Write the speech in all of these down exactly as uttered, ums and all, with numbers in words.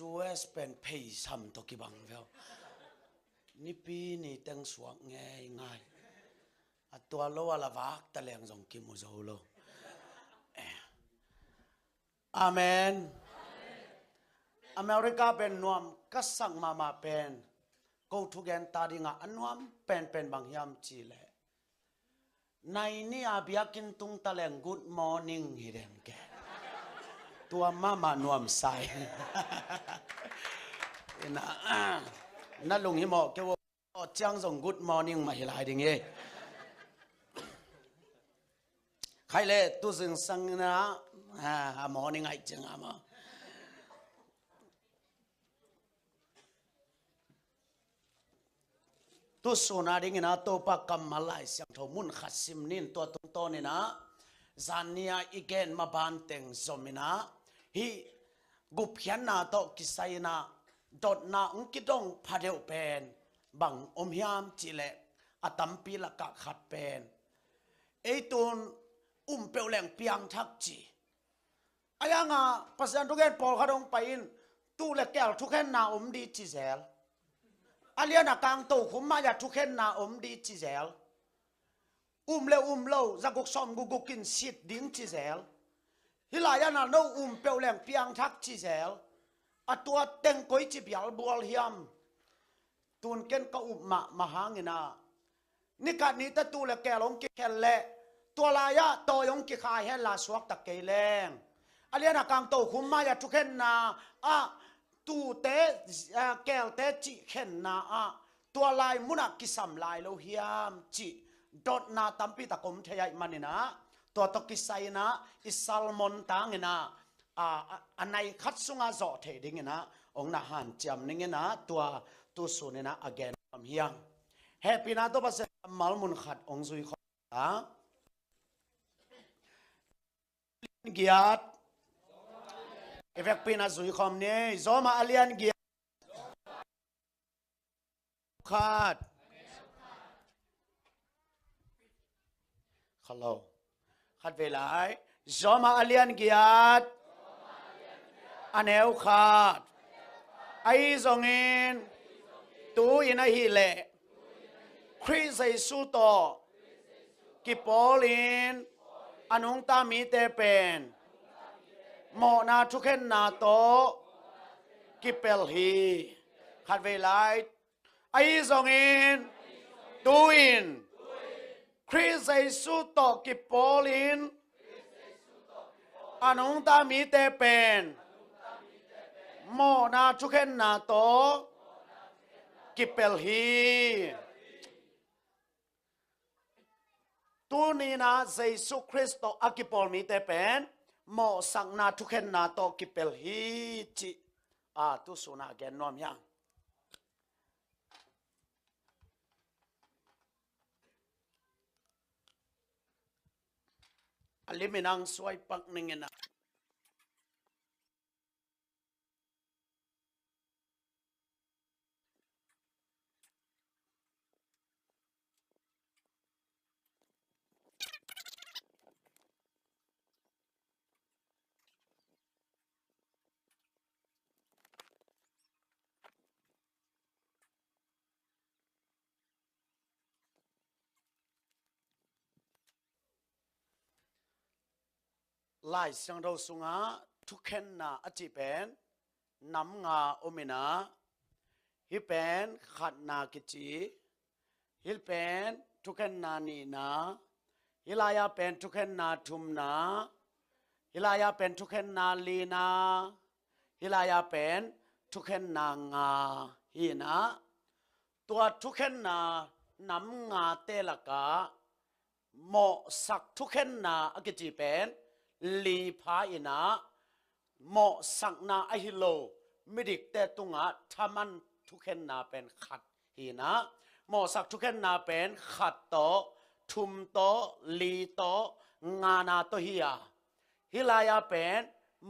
U S pen pheisam tawh kibang veu. Nipi ni teng suak ngeingai. A tua lo a la vak ta leng zong kimu zo lo. Eh. Amen. America pen nuam ka sak mahmah pen, ko thugen ta dingah a nuam penpen bang hiam cih leh, nai ni a biakinn tung ta leng good morning hi den ke. Tua mahmah nuamsa hi. Ina, na lunghimawh kei uh, ciang zong good morning mah hi lai ding hi. Khai le tu zingsang ina, a, a morning ai ciang a maw. Tu sun a dingin a Topa kammal Lai Siangtho mun khat sim ning. Tua tungtawn ina, zan ni a i gen mabanteng zom ina, hih gupkhiatna tawh kisai ina, dotna hong kidong phadeuh pen bang om hiam cih leh, a tampi lakah khat pen, ei tun um peuh leng piangthak ci. A yangah Pasian thugen pawlkhat hong pai in, tuu le keel thukhenna om di ci zel. A lian a kang tokhum mai-ah thukhenna om di ci zel. Um le um lo, za guk sawm guk guk in sit ding ci zel. Hih lai-ah na no um peuh leng piangthak ci zel. A tua teng koici bialbual hiam? Tun ken ka up mahmah hang ina, ni khat ni teh tuu le keel hong kikhel leh, tua lai-ah tawi hong kikhai hen la suakta kei leng. A lian a kang tokhum mai-ah thukhenna ah, tuute, eh, keelte cih khenna ah, tua lai munah kisam lai lo hiam cih dotna tampi tak om thei ahih man ina, tua tawh kisai ina, i sermon tang ina, a, a, a nai khat sungah zawh theih ding ina, hong na hanciam ning ina, tua tu sun ina a gen nuam hi hang. Hehpihna tawh Pasian kammal mun khat hong zui khawm ta. Giat. I vekpi ina zui khawm ni. Rom a lian giat. Khat. Khat lo. Khat vei lai. Rom a lian giat. A neu khat. Ahi zongin, tu-in ahih leh, Khrih Jesu tawh kipawlin, a nungta mite pen mawhna thukhenna tawh kipelh hi. Khat vei lai. Ahi zongin, tu-in, Khrih Jesu tawh kipawlin, a nungta mite pen mawhna thukhenna tawh kipelh hi. Tuni-in ah Jesu Khrist tawh a kipawl mite pen mawhsakna thukhenna tawh kipelh hi cih, a, tu sun ah gen nuam hi hang. A lim in hong suai pak ning in ah. Lai Siangtho sungah thukhenna a cih pen nam nga om in ah, hih pen khatna kici, hih pen thukhenna nihna, hih lai-ah pen thukhenna thumna, hih lai-ah pen thukhenna lina, hih lai-ah pen thukhenna nga hi in ah, tua thukhenna nam ngate lakah mawhsak thukhenna a kici pen li pha in ah, mawhsakna ahi lo midikte tungah thaman thukhenna pen khat hi in ah, mawhsak thukhenna pen khat tawh, thum tawh, li tawh, ngana tawh hi a, hih lai-ah pen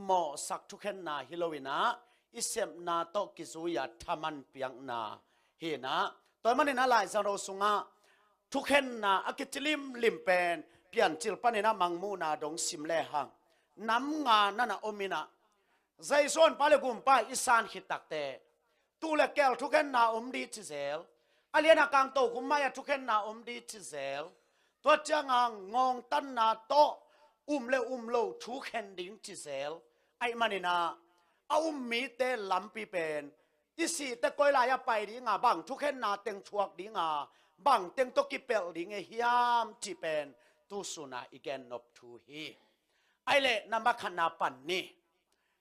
mawhsak thukhenna hi lo in ah, i sepna tawh kizui-a thaman piakna hi in ah. Tua ahih manin ah Lai Siangtho sungah thukhenna a kici limlim pen Piancil panin ah Mangmuhna dong sim lehang, nam nga na na om in ah, Jesu honpa le gumpa i san khit takte, tuu le keel thukhenna om ding ci zel, a lian a kang tokhom mai-ah thukhenna om ding ci zel, tua cianga ngongtanna tawh um le um lo thukhen ding ci zel, ahih manin ah a um mite lampi pen i sihte koi lai-ah pai ding a, bang thukhenna teng thuak ding a, bang teng tawh kipelh ding e hiam cih pen tu sun a i gen nop thu hi. Ahih leh nambat khatna pan ni.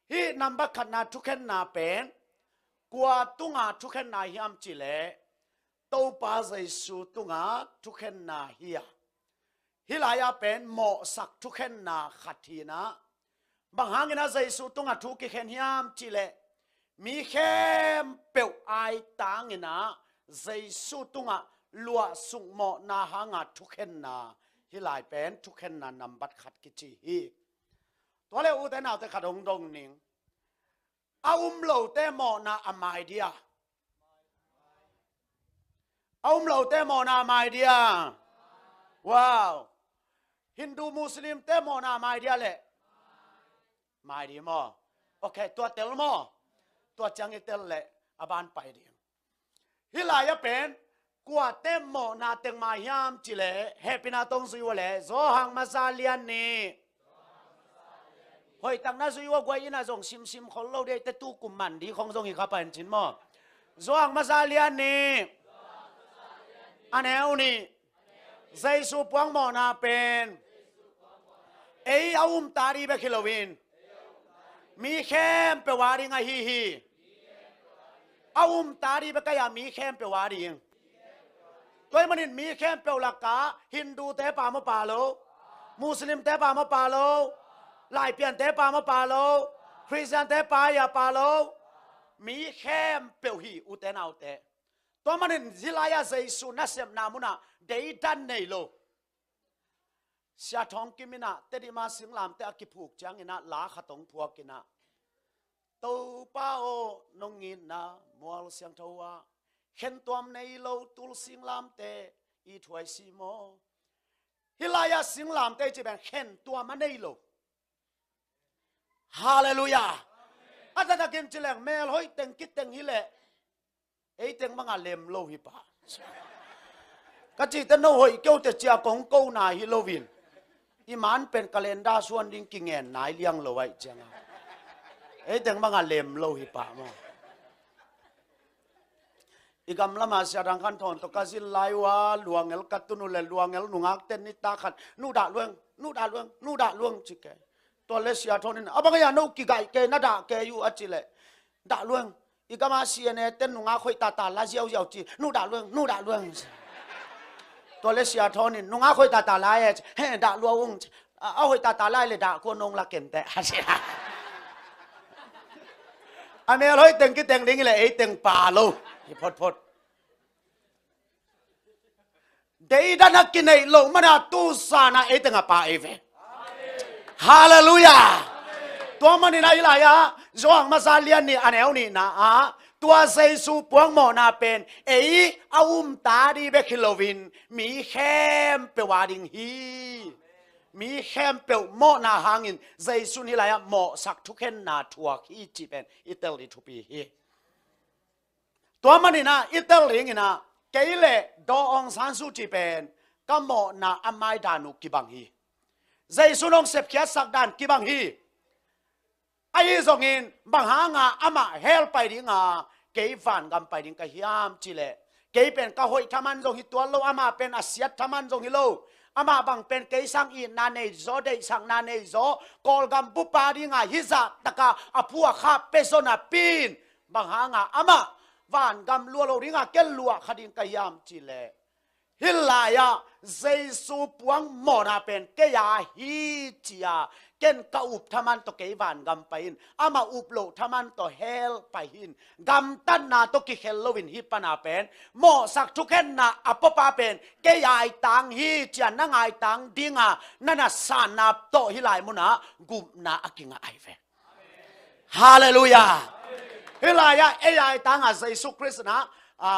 Hih nambat khatna thukhenna pen kua tunga thukhenna hiam cih leh Topa Jesu tunga thukhenna hi a, hih lai-ah pen mawhsak thukhenna khat hi-in ah, bang hangin ah Jesu tungah thu kikhen hiam cih leh mi khempeuh aitangin ah Jesu tungah luahsuk mawhna hanga thukhenna, hih lai pen thukhenna nambat khat kici hi. Tua leh ute naute khat hong dong ning. A um lote mawhna a mai dia? A um lote mawhna a mai dia? Wow. Hindu Muslimte mawhna a mai dia leh? Mai ding maw? Ok, tua tel maw? Tua ciang i tel leh a ban pai ding. Hih lai-ah pen kuate mawhna teng mai hiam cih leh, hehpihna tawh zui uh leh Johan Masa lian nih. Hoihtak na zui uh a, guai inn ah zong simsim khol lo ding, eite tu kum man ding khong zong hi kha pen cin maw? Johan Masa lian nih, a neu nih. Jesu puang mawhna pen ei a um ta ding bek hi loin mi khempeuh a ding ahi hi. A um ta ding bek ahi a, mi khempeuh a ding. Tua ahih manin mi khempeuh lakah Hindute pha maw, pha lo? Muslimte pha maw, pha lo? Laipiante pha maw, pha lo? Khristiante pha hi a, pha lo? Mi khempeuh hi, ute naute. Tua ahih manin hih lai-ah Jesu nasepna munah deidan nei lo. Sia Thawng Kim in ah Tedim a singlamteh a kiphuk ciangin ah la khat hong phuak in ah, Topa aw, nong itna mual siangtho ah khentuam nei lo tul singlamteh i thuai si maw? Hih lai-ah singlamteh cih pen khentuam a nei lo. Halleluiah. A taktakin ci leng mel hoih teng kiteng hi leh ei teng banga lem lo hi pah. Ka cihte no hoih kei uh teh ci-a kong ko na hi loin, i man pen calendar suan ding kingen nai liang lo ahih cianga ei teng banga lem lo hi pah maw? I gamlama Sia Thang Khan Thawn tawh ka zin lai uh a, luangel ka tun uh leh luangel nungakte nitak khat, "Nu dah luang, nu dah luang, nu dah luang," ci kei. Tua leh Sia Thawn in, "A bang ahi a no kigaih kei, na dah kei uh?" a cih leh, "Dah luang. I gama C N A ten nungak hoih tata la ziauziau ci, nu dah luang, nu dah luang," ci. Tua leh Sia Thawn in, "Nungak hoih tata la e?" ci. "He, dah lua ung," ci. "A, a hoih tata lai leh dah kua nong la ken teh," a ci. A mel hoih teng kiteng ding hi leh ei teng pha lo hi photphot. Deidan a kineih loh mana tu zan a ei teng a pha ei ve. Halleluiah. Tua manin ah hih lai-ah Johan Masa lian nih, a neu nihna ah tua Jesu puang mawhna pen ei a um ta ding bek hi loin mi khempeuh a ding hi. Mi khempeuh mawhna hangin Jesu in hih lai-ah mawhsak thukhenna thuak hi cih pen i tel ding thupi hi. Tua manin ah i tel dingin ah kei leh Daw Aung San Suu Kyi pen ka mawhna a mai dan uh kibang hi. Jesu in hong sepkhiatsak dan kibang hi. Ahi zongin bang hanga amah hell pai dinga kei vangam pai ding ka hiam cih leh, kei pen ka hoih thaman zong hi tuan lo, amah pen a siat thaman zong hi lo. Amah bang pen kei sang itna nei zaw, deihsakna nei zaw, Kawlgam bup a dinga hih zah taka a phu a khap pia zaw napi-in, bang hanga amah vangam lua lo dinga ken luah kha ding ka hiam cih leh, hih lai-ah Jesu puang mawhna pen kei a hi ci-a ken ka up thaman tawh kei vangam pai in, amah up loh thaman tawh hell pai hi in, gamtatna tawh kikhel loin hih pana pen mawhsak thukhenna a puapa pen kei a aitang hi ci-a na ngaitang dinga na na sanna tawh hih lai munah gupna a kingah ahi ve. Halleluiah. Hih lai-ah ei a aitanga Jesu Khrist in ah, a,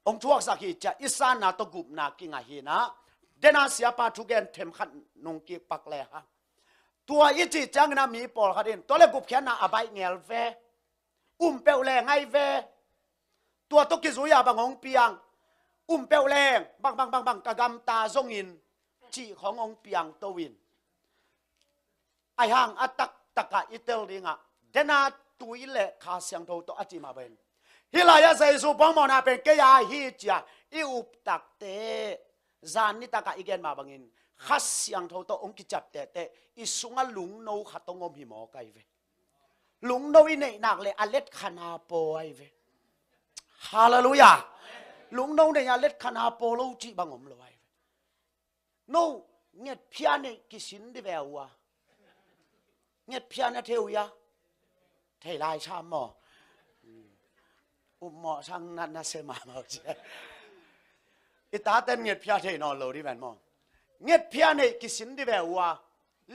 hong thuaksak hi ci-a i sanna tawh gupna kingah hi in ah, dena siapa thugen themkhat nung kik pak le hang. Tua i cih ciangin a mi pawlkhat in tua le gupkhiatna a baih ngel ve. Um peuh leng ai ve. Tua tawh kizui a bang hong piang. Um peuh leng bang bang bang bang ka gamta zongin cih khong hong piang to in. Aihang a taktakah i tel dingah dena tui le Kha Siangtho tawh a cih mah bangin, hih lai-ah Jesu pawngmawhna pen kei a hi cia i uptakte, zan nitakah i gen mah bangin Kha Siangtho tawh hong kiciaptehte i sungah lungno khat hong om hi mawk ai ve. Lungno i neihnak le a letkhan a paw ai ve. Halleluiah. Lungno neih a letkhan a paw lo cih bang om lo ai ve. No, ngetphia neih kisin di ve uh a. Ngetphia na thei uh ia. Thei lai sam maw? Upmawh sang na, na se mahmah uh cia. I taten ngetphia thei nawn lo di ven maw? Ngetphia neih kisin di ve uh a.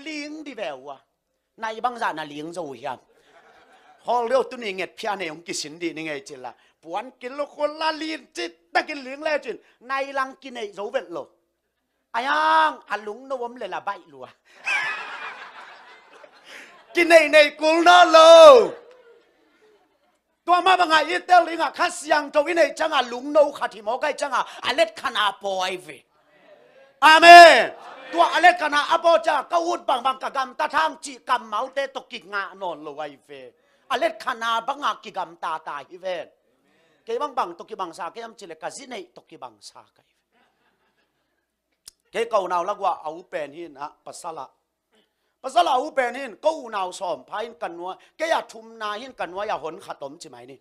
Ling di ve uh a. Nai bangzah na ling zo uh hiam? Hawl deuh tuni ngetphia neih hong kisin dih ni ngei cin la. Puan kilukhual la lin cit na kiling le cin. Nai lang kineih zo velh lo. Aihang a lungno om le la baih lua. Kineih neih kul nawn lo. Tua mah bangah i tel dingah Kha Siangtho i neih ciangah lungno khat hi mawk ai ciangah a letkhan a paw ai ve. Amen. Tua a letkhan a a paw ciangah ka ut bangbang ka gamta thang cih kammalte tawh kingah nawn lo ai ve. A letkhan a bangah kigamtata hi ven. Kei bangbang tawh kibangsa kei am cih le ka zi neih tawh kibangsa ka hi ve. Kei ka unau lak uah a u pen hi in ah, pasal ah. Pasal ah a u pen hi in, ka unau sawm pha in ka nuai, kei a thumna hi in ka nuai a hon khat om ci mai ni.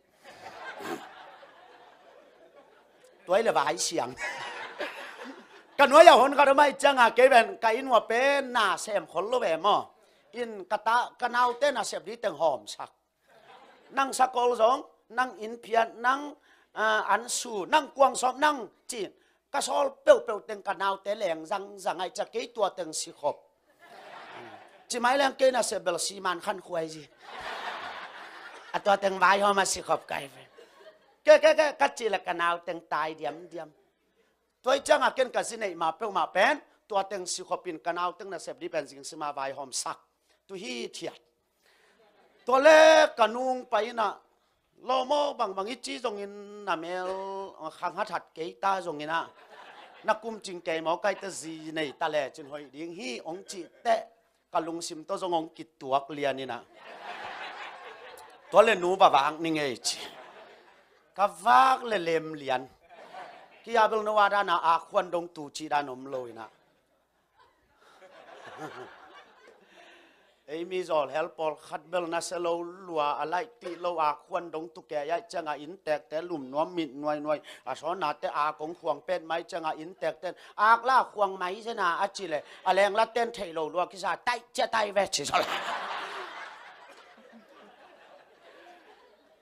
Tuai le vai siang. Ka nuai a hon khat om ai ciangah kei pen ka inn uah pen na sem khol lo ve maw. In ka ta, ka naute na sep di teng hawmsak. Nang sakol zong, nang innphiat, nang, ah, ansu, nang kuangsawp, nang ci. Ka sawl peuhpeuh teng ka naute leng zangzang ai cia kei tua teng sikhop. Ci mai leng kei na sebel siman khan khuai zi. A tua teng vaihawm a sikhop kai ve. Ke, ke, ke, ka ci le ka nau teng tai diamdiam. Tua i ciangah ken ka zi neih mah peuhmah pen, tua teng sikhop in ka nau teng na sep di pen zing sima vaihawm sak. Tu hi thiat. Tua le ka nung pai inah, lawmaw bangbang i ci zongin na mel khanghathat kei ta zongin ah, na kum cing kei maw kai ta zi nei ta le cin hoih ding hi ong cih teh, ka lungsim tawh zong ong kituak lian inah. Tua le nu va vak ni ngei ci. Ka vak le lem lian. Kia bel no a dana a khuan dong tu ci dan om lo inah. Ei mi zawl hel pawlkhat bel na se lo lua a laih tih lo a khuan dong tu kei ai ciangah inntekte lum nuam mit nuainuai a sawnate a kong khuang pet mai ciangah inntekten ak la khuang mai zena a ci le a leng la ten thei lo lua kisa taih cia tai ve ci zawl.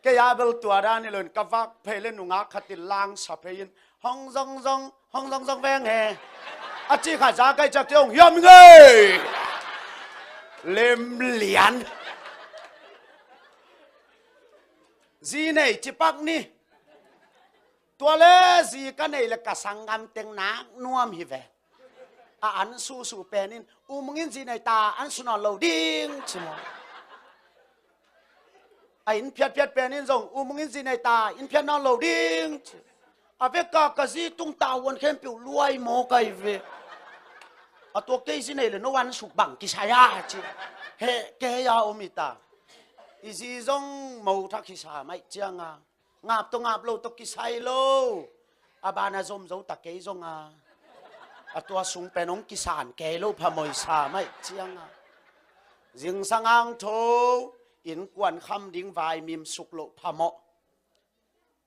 Kei a bel tua dan i lo in ka vak phei le nungak khat in lang sa phei in hong zong zong, hong zong zong veng he. A ci kha za kai cak ci hong hiam ngei. Lem lian. Zi nei ci pak ni. Tua le zi ka nei le ka sanggam teng nak nuam hi ve. A an susu pen in, u mungin zi nei ta, an su nawn lo ding ci maw. A inn phiatphiat pen in zong, u mungin zi nei ta, inn phiat nawn lo ding ci. A veka ka zi tung ta huan khempeuh luai maw kai ve. A tua kei zi nei le no an suk bang kisai a ci. He, kei a om i ta. I zi zong mo thak kisa mai cianga. Ngap tawh ngap lo tawh kisai lo. A ban a zom zo ta kei zonga. A tua sung pen hong kisan kei lo phamawh i sa mai cianga. Zingsang ang tho, innkuan kham ding vaimim suk loh phamawh.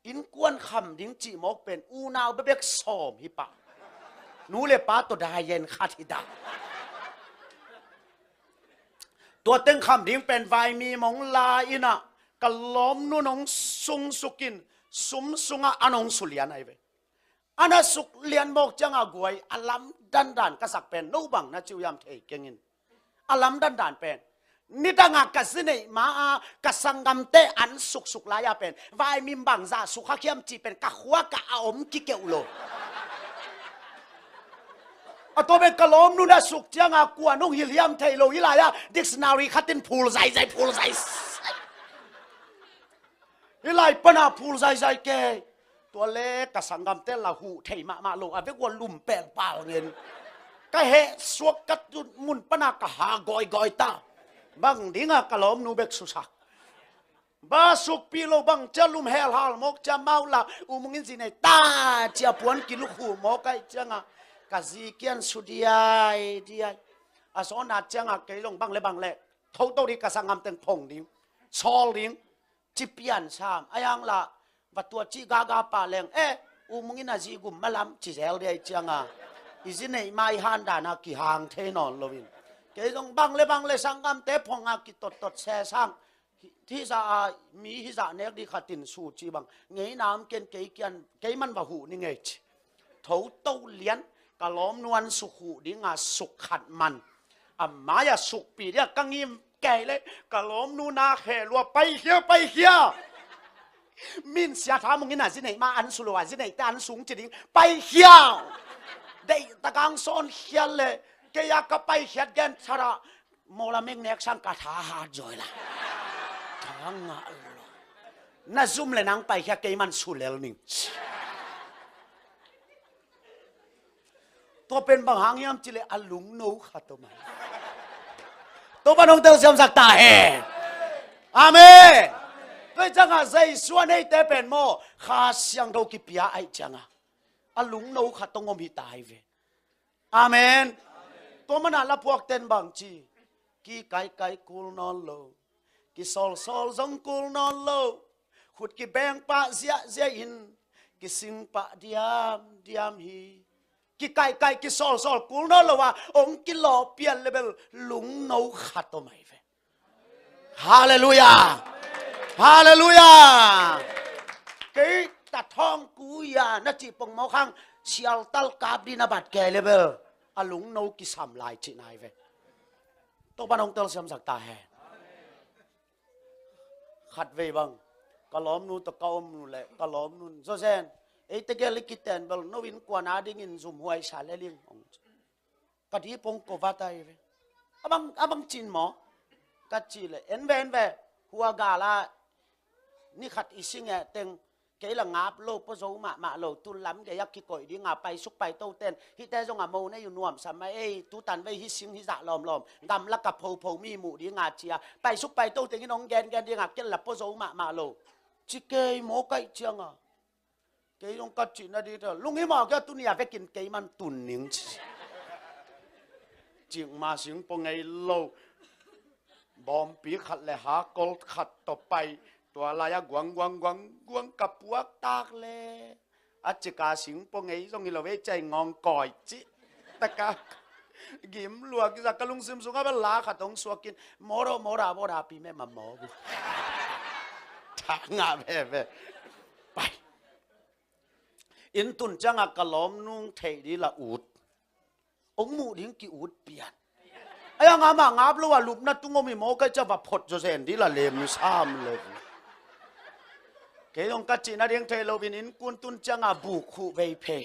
Innkuan kham ding cih mawk pen unau bebek sawm hi pah. Nu le pa tawh daian khat hi dah. Tua teng kham ding pen vaimim hong la inah ka lawmnu nong sungsukin sum sungah a nong sulian ahi ve. A na suk lian mawk cianga guai a lam dandan ka sak pen no bang na ciu yam thei kengin. A lam dandan pen nidanga ka zi neih ma a ka sanggamte an suksuk lai-a pen vaimim bangzah suk hakhiam cih pen ka khua ka a om kikeuh lo. A tua pen ka lawmnu na suk cianga kuan hong hilh hiam thei lo hi lai-ah dictionary khatin phul zaizai, phul zaizai. Hi lai pana phul zaizai kei. Tua le ka sanggamte la huh thei mahmah lo, a vek ua lum pelpal ngen. Ka heh suak ka tut mun pana ka ha gawigawita. Bang dinga ka lawmnu bek susak. Ba sukpih lo bang cia lum helhal mawk cia mau la, U Mung in zi nei ta cia puan kilukhu mawk aih cianga ka zi kian su diai diai. A sawnat cianga kei zong bang le bang le thoto ding, ka sanggamteng phong ding, sawl ding, ci pian sam a yang la, va tua cih gaga pah leng, eh, U Mung in a zi gum malam ci zel diai cianga i zi neih ma i handana kihang thei nawn loin. Kei zong bang le bang le sanggamte phonga kitottot sesang. Hi, hizah a mi hizah nek dih khatin su ci bang ngeina om ken, kei kian, kei man va huh ni ngei ci. Thoto lian, ka lawmnu an suk huh dinga suk khat man. A mai-a sukpih dia ka ngim kei le ka lawmnu na khe lua, paikhia, paikhia. Min sia tha mungin a zi neih ma an su lo, a zi neihte an sung ci ding, paikhia. Deih takang sawn khial le kei a ka paikhiat gen thara Mawla meknek sang ka tha hat zawi la. Tha ngah lo. Na zum le nang paikhia kei man su lel ning. Tua pen bang hang hiam cih leh a lungno khat om a. Topa nong telsiamsak ta hen. Amen. Tua hi ciangah Jesu a neite pen maw Kha Siangtho kipia aih ciangah a lungno khat tong om hi ta hi ve. Amen. Tua mana lapuak ten bang ci, kikaikai kul nawn lo, kisawlsawl zong kul nawn lo, khut kibeng pah ziahziah in kising pah diamdiam hi. Kikaikai kisawlsawl kul nawn lo a ong kilawh pian lebel lungno khat om ahi ve. Halleluiah. Halleluiah. Kei ta thawng kuya na cih pongmawk hang sialtal kap dih na bat kei lebel a lungno kisam lai cihna hi ve. Topa nong telsiamsak ta hen. Khatvei bang ka lawmnu tawh ka om nu le ka lawmnun zawzen eite gel i kiten bel no in kuana dingin zumhuai sa leling ong ci. Ka dipong ko va tai ve. Abang, abang cin maw? Ka ci le en ve, en ve. Hua gala ni khat i sing e teng kei la ngap lo, pua zo mahmah lo, tun lam gei a kikoih dinga paisuk paito ten hihte zong a mo nei uh nuamsa mah ei, tutan vei hi sing hi zah lawmlawm, gamlak a phopho mi muh dinga cia paisuk paito tengin hong gengen dinga ken la pua zo mahmah lo ci kei maw kaih cianga. Kei zong ka cihna ding ta lung hi mah kia tuni a vekin kei man tun ning ci. Cikma sing pua ngei lo. Bawmpi khat le hakol khat tawh pai. Tua lai-a guang guang guang guang ka puak tak le a cika sing pua ngei zong hi lo vei cai ngawng kawi cih. Taka gim luak i zak ka lungsim sungah bel la khat hong suakin mawdaw mawda bawda pi mema maw bu. Tha ngah veve. Pai. Inn tun ciangah ka lawmnu theih dih la ut. Ong muh ding ki ut pian. Ai a ngam a ngap lo a lupna tung om hi maw kai cia va phot zawzen dih la lem sam le. Kei zong ka cihna ding thei loin inn kun tun ciangah buk khuh vei phei.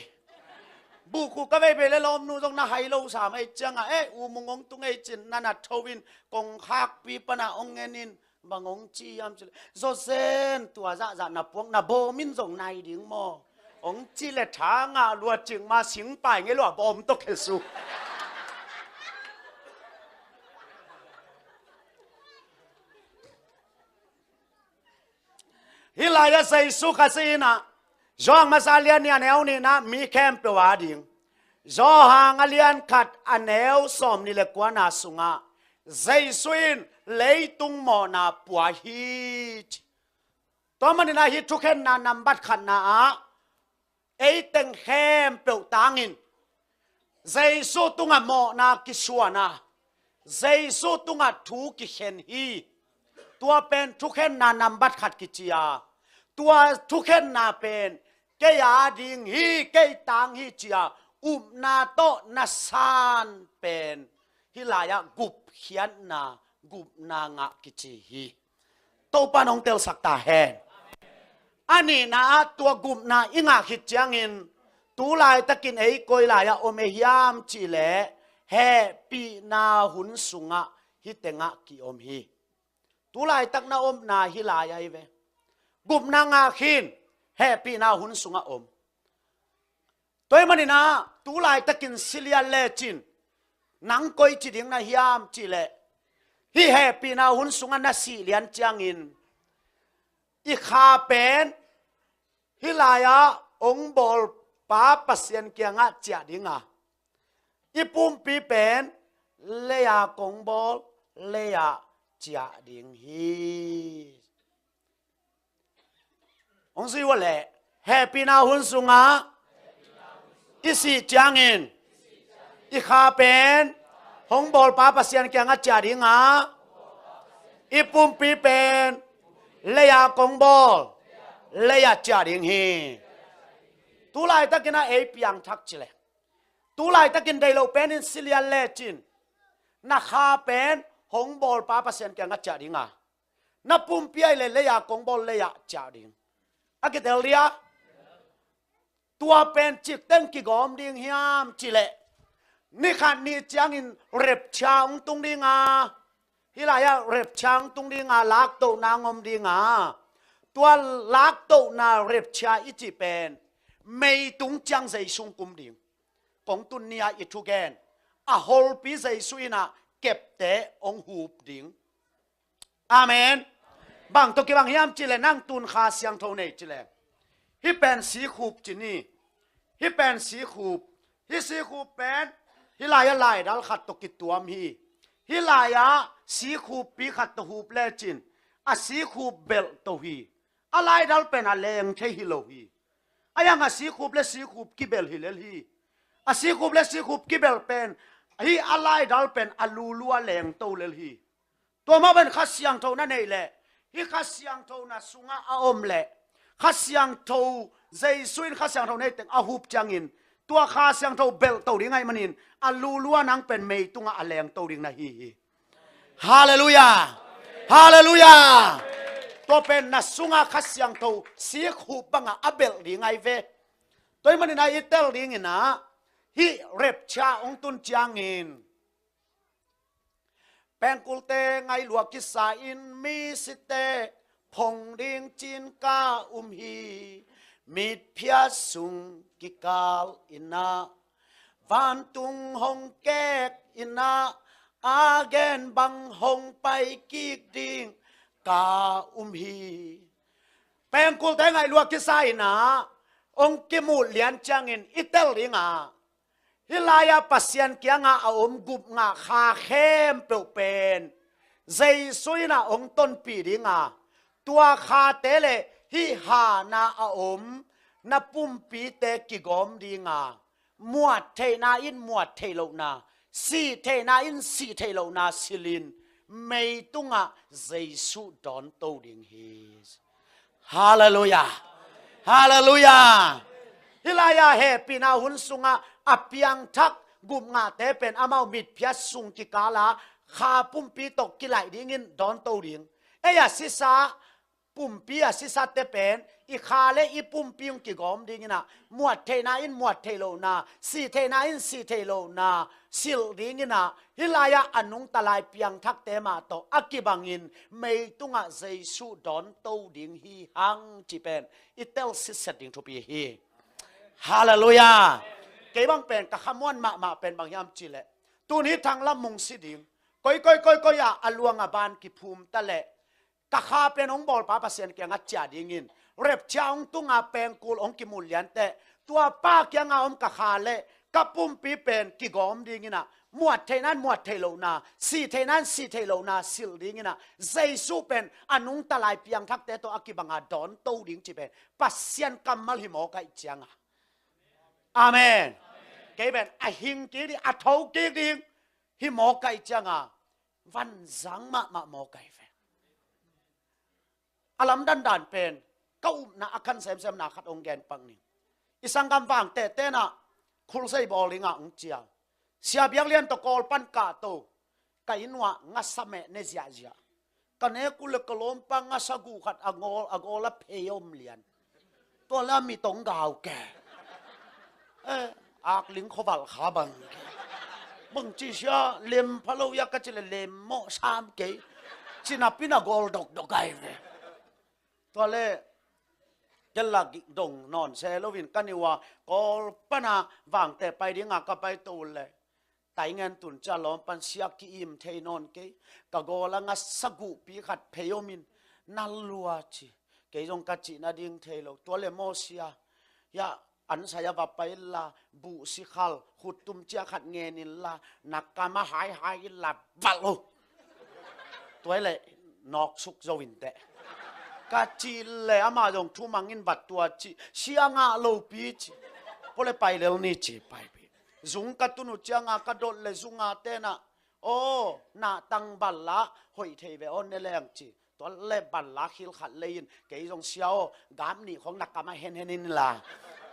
Buk khuh ka vei phei le lawmnu zong na hai lo sam ei ciangah eh U Mung ong tung ei cin na na tho in kongkhakpi pana ong ngen in bang ong ci hiam cih le zawzen tua zahzah na puak na bawm in zong nai ding maw? Ong ci le tha ngah lua cikma singpai ngei lua bawm tawh khesu. Hih lai-ah Jesu Khazih in ah Johan masa lian nih a neu nihna mi khempeuh a ding Johan a lian khat a neu sawm nih le kuana sungah Jesu in leitung mawhna pua hi ci. Tua manin ah hih thukhenna nambat khatna ah ei teng khempeuh tangin Jesu tungah mawhna kisuan a Jesu tungah thu kikhen hi. Tua pen thukhenna nambat khat kici a tua thukhenna pen kei a ding hi, kei tang hi ci a upna tawh na san pen hih lai-ah gupkhiatna, gupna ngah kici hi. Topa nong telsak ta hen. A nihna ah tua gupna i ngah khit ciangin Tu laitakin ei koi lai-ah om ei hiam cihleh, hehpihna hun sungah hih tengah ki-om hi. Tu laitak na omna hih lai ahi ve. Gupna ngah khin, hehpihna hun sungah om. Tua ahih manin ah, tu laitakin si lian lecin, nang koici ding na hiam cihleh, hih hehpihna hun sungah na sih lian ciangin, i kha pen hih lai-ah hong bawlpa Pasian kiangah ciah ding a, i pumpi pen lei-a kong bawl, lei-ah ciah ding hi. Hong zui uh leh, hehpihna hun sungah i sih ciangin, i kha pen hong bawlpa Pasian kiangah ciah ding a, i pumpi pen lei-a kong bawl, lei-ah ciah ding hi. Tu laitakin ah ei piangthak ci leh, tu laitakin deih loh penin si lian lecin, na kha pen hong bawlpa Pasian kiangah ciah ding a, na pumpi ahih leh lei-a kong bawl, lei-ah ciah ding. A kitel dia? Tua pen cikteng kigawm ding hiam cihleh, ni khat ni ciangin rapture hong tung ding a, hih lai-ah rapture hong tung ding a, laktohna hong om ding a. Tua laktohna rapture i cih pen meitung ciang Jesu hong kum ding. Kong tun ni-a i thugen, a holpi Jesu in ah kepte hong hup ding. Amen. Bang tawh kibang hiam cihleh, nang tu-in Kha Siangtho nei ci leh, hih pen sikhup ci ni. Hih pen sikhup. Hih sikhup pen hih lai-ah laidal khat tawh kituam hi. Hih lai-ah sikhuppi khat tawh hup lecin, a sikhup belh to hi. A laidal pen a leng thei hi lo hi. A hiang a sikhup le sikhup kibelh hi lel hi. A sikhup le sikhup kibelh pen, hih a laidal pen a lulu a leng to lel hi. Tua mah bangin Kha Siangtho na neih leh, hih Kha Siangtho na sungah a om leh, Kha Siangtho, Jesu in Kha Siangtho neiteng a hup ciangin, tua Kha Siangtho belh to ding ahih manin, a lulu a nang pen meitungah a leng to ding na hi hi. Halleluiah. Halleluiah. Tua pen na sungah Kha Siangtho sikhup bangah a belh ding ahi ve. Tua ahih manin ah i tel dingin ah, hih rapture hong tun ciangin, pengkulte ngaihluah kisa-in, misite phong ding ci-in ka um hi. Mitphiat sung kikal in ah, vantung hong kek in ah, a gen bang hong pai kik ding ka um hi. Pengkulte ngaihluah kisa-in ah, hong kimuh lian ciangin i tel ding a, hih lai-ah Pasian kiangah a om gupngah kha khempeuh pen Jesu in ah hong tonpih ding a, tua khate le hih hana a om na pumpite kigawm ding a, muat theihna in muat theih lohna, sih theihna in sih theih lohna silhin meitungah Jesu dawnto ding hi. Halleluiah. Halleluiah. Hih lai-ah hehpihna hun sungah a piangthak gupngahte pen amau mitphiat sung kikal a, kha pumpi tawh kilaih dingin dawnto ding. Ei a sisa, pumpi a sisate pen i kha le i pumpi hong kigawm dingin ah, muat theihna in muat theih lohna, sih theihna in sih theih lohna silh dingin ah, hih lai-ah a nungta lai piangthakte mah tawh a kibangin meitungah Jesu dawnto ding hi hang cih pen i tel sitset ding thupi hi. Halleluiah. Kei bang pen ka khamuan mahmah pen bang hiam cihleh, tun hih thanglam mung si ding, koi koi koi koi ah a luang a ban kiphum ta leh, ka kha pen hong bawlpa Pasian kiangah ciah dingin, rapture hong tung a, pengkul hong kimu lianteh, tua Pa kiangah om ka kha le ka pumpi pen kigawm dingin ah, muat theihna in muat theih lohna, sih theihna in sih theih lohna silh dingin ah, Jesu pen a nungta lai piangthakte tawh a kibanga dawnto ding cih pen Pasian kammal hi mawk ahih ciangin. Amen. Kei pen a hing kik ding, a tho kik ding hi mawk ahih ciangin, vanzang mahmah mawk ahi ve. A lamdang dan pen, ka upna a khan semsemna khat hong gen pak ning. I sanggam Vangtehte in ah, Crusade bawl dingah hong cial. Sia Biak Lian tawh Kawl pan kahto, ka inn uah ngasa meh ne ziahziah. Ka nek uh leh ka lawmpa ngasa guh khat a gawl, a gawl a phei om lian. Tua leh a mit hong gau ke. Eh, akling khuavalh kha bang. Bang ci sia lem pha lo ia ka ci le lem mawh sam kei. Ci napi na gawl dokdok ai ve. Tua le kei la dong nawn se loin ka niu a Kawl pana Vangteh pai dinga ka paito le Taingen tun cia lawm pan sia ki-im thei nawn kei. Ka gawl a ngasa guhpi khat phei omin na lua ci. Kei zong ka cih nading thei lo. Tua le maw sia, ia an sai a va pai inla, buh sikhal khuttum cia khat ngen inla, na kam a haihai inla valh lo. Tua le nawk suk zo inteh. Ka cih le amah zong thumang in vat tua ci. Sia ngah lopi ci. Pua le pai lel ni ci paipi. Zung ka tun uh cianga ka dot le zunga tenah, aw, nahtang balla hoih thei ve aw ne leng ci. Tua le balla khil khat lei in kei zong sia aw, gam nih khong na kam a henhen inla,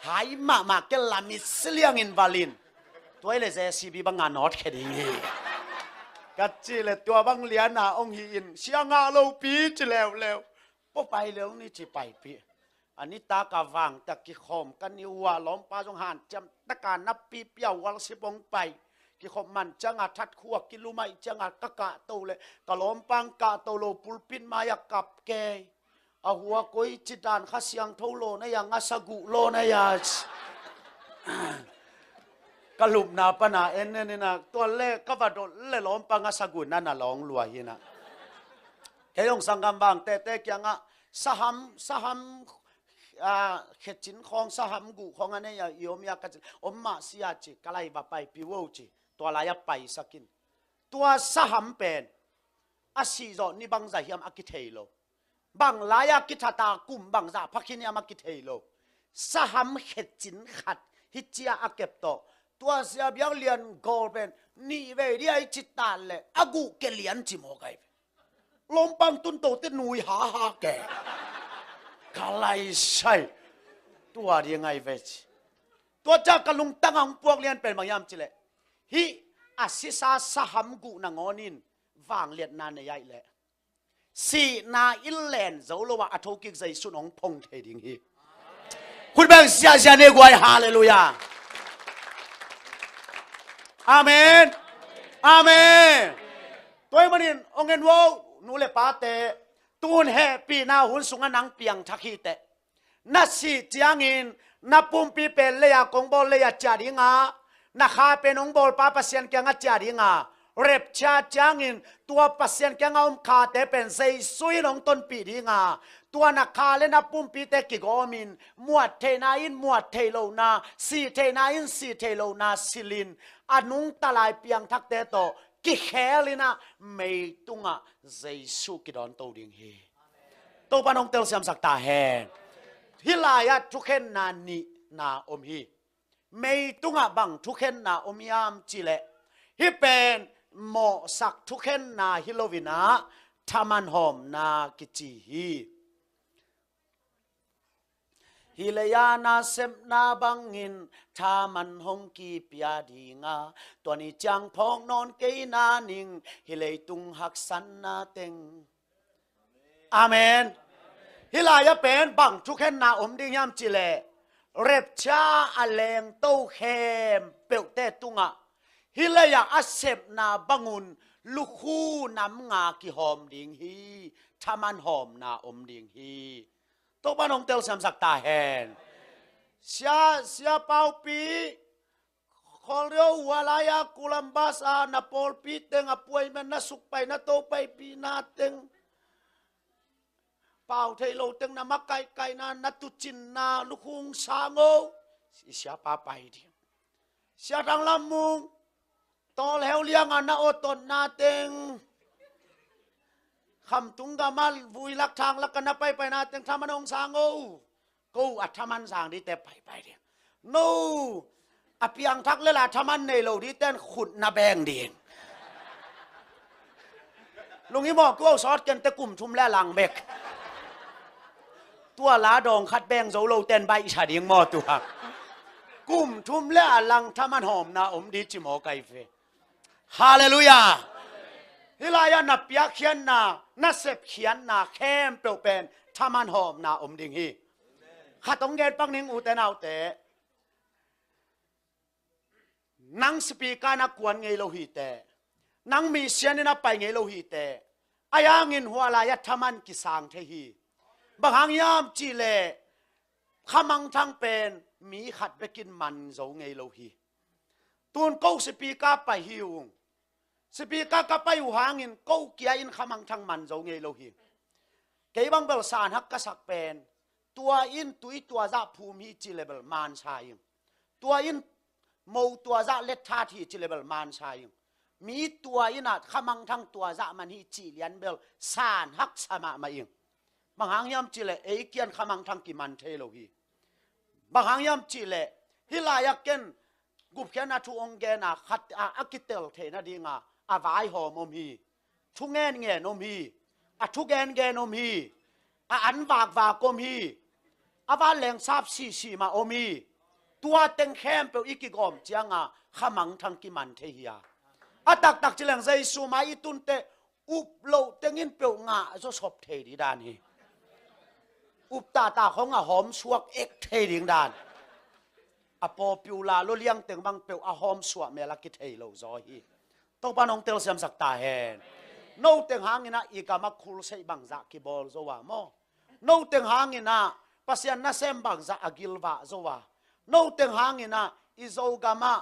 hai mahmah kei la mit siliangin valin. Tua le J C B banga nawt khe ding hi. Ka ci le tua bang liana ong hi in sia ngah lopi ci leuleu. Pua pai lel ni ci paipi. A nitak a Vangteh kikhawm ka niu a lawmpa zong hanciam taka napi pia worship hong pai. Kikhawm man cianga that khua kilumaih cianga ka kahto le ka lawmpa hong kahto lo pulpit mai a kap kei. A hua koi ci dan Kha Siangtho law na ia ngasa guh law na ia. Ka lupna pana en en ina tua le ka va dot le lawmpa ngasa guh na na lawng lua hina. Kei zong sanggam Vangtehteh kiangah saham, saham, ah, khecin khawng, saham guh khawng a nei a i om ia ka ci, om mah sia ci, ka lai va paipi vo ci, tua lai a paisakin. Tua saham pen a sihzawh ni bangzah hiam a kithei lo. Bang lai a kithata kum bangzah phakhin hiam a kithei lo. Saham khecin khat hi cia a kep tawh. Tua sia biak lian gawl pen nih vei dia i ci tan le a guh ke lian ci maw kai ve. Lawmpang tuntote nui haha ke. Ka lai sai. Tua ding ai ve ci. Tua ca ka lungtang a hong puak lian pen bang hiam ci le. Hih a sisa saham guh nangawnin vangliatna nei ai le. Sihna in len zo lo a a thokik Jesu in hong phong thei ding hi. Khut beng siahsiah ne guai, halleluiah. Amen. Amen. Tua ahih manin hong en vo, nu le pate, tun hehpihna hun sungah nang piangthak hi teh. Na sih ciangin na pumpi pen lei-a kong bawl lei-a ciah dinga, na kha pen hong bawlpa Pasian kiangah ciah dinga, rapture ciangin tua Pasian kiangah om khate pen Jesu in hong tonpih dinga, tua na kha le na pumpite kigawmin muat theihna in muat theih lohna, sih theihna in sih theih lohna silhin a nungta lai piangthakte tawh kikhel inah meitungah Jesu kidawnto ding hi. Topa in hong telsiamsak ta hen. Hih lai-ah thukhenna nihna om hi. Meitungah bang thukhenna om hiam cih leh, hih pen mawhsak thukhenna hi loinah thaman hawmna kici hi. Hih lei-a nasepna bangin thaman hong kipia dinga, tua ni ciang phawk nawn kei na ning hih leitung haksanna teng. Amen. Hih lai-ah pen bang thukhenna om ding hiam cih leh, rapture a lengto khempeuhte tungah hih lei-ah a sepna bangun lukhu nam nga kihawm ding hi. Thaman hawmna om ding hi. Topa in hong telsiamsak ta hen. Sia, Sia Paupi, Kholrio hua lai-a Columbus a na pawlpi teng a puai men na sukpai na topaipihna teng, pau thei lo teng na makaihkaihna na tucinna lukhung sang o. I siapa pai ding. Sia Thang Lam Mung, tawlheu lianga na awtotna teng, khamtung gama vui lak thang laka na paipaina teng thaman hong sang o. Ko a thaman sang dite paipai ding. No a piangthak lela thaman nei lo diten khut na beng ding. Lunghimawh ko sawt kente kum thum le a lang bek. Tua la dawng khat beng zo lo ten baihsa ding maw tua. Kum thum le a lang thaman hawmna om di ci maw kai ve. Halleluiah. Hih lai-ah na piakkhiatna, na sepkhiatna khempeuh pen thaman hawmna om ding hi. Khat hong gen pak ning ute naute. Nang speaker na kuan ngei lo hi teh, nang misian in a pai ngei lo hi teh, a hangin hua lai-ah thaman kisang thei hi. Bang hang hiam cihleh khamangthang pen mi khat bekin man zo ngei lo hi. Tun ko speaker pai hi ung. Speaker ka pai uh hangin ko kia in khamangthang man zo ngei lo hi. Kei bang bel sanhak ka sak pen, tua in tui tua zah phum hi cihleh bel man sa ing. Tua in mo tua zah let that hi cihleh bel man sa ing. Mi tua in ah khamangthang tua zah man hi cih lian bel sanhak sa mahmah ing. Bang hang hiam cihleh ei kian khamangthang kiman thei lo hi. Bang hang hiam cihleh hih lai-ah ken gupkhiatna thu hong gen a, khat a, a kitel theihna dinga a vaihawm om hi. Thu ngenngen om hi. A thu gengen om hi. A an vakvak om hi. A vanleng sap sihsih mah om hi. Tua teng khempeuh i kigawm cianga khamangthang kiman thei hi a. A taktak ci leng Jesu mai i tun teh up loh tengin peuh ngah zaw sop thei ding dan hi. Up tahtak hong a hawm suak ek thei ding dan. A popular lo liang teng bang peuh a hawm suak mel a kithei lo zaw hi. Topa'n hong telsiamsak ta hen. No teng hangin ah i gam ah khulseih bangzah kibawl zo a maw? No teng hangin ah Pasian nasem bangzah a gilvah zo a? No teng hangin ah i Zogam ah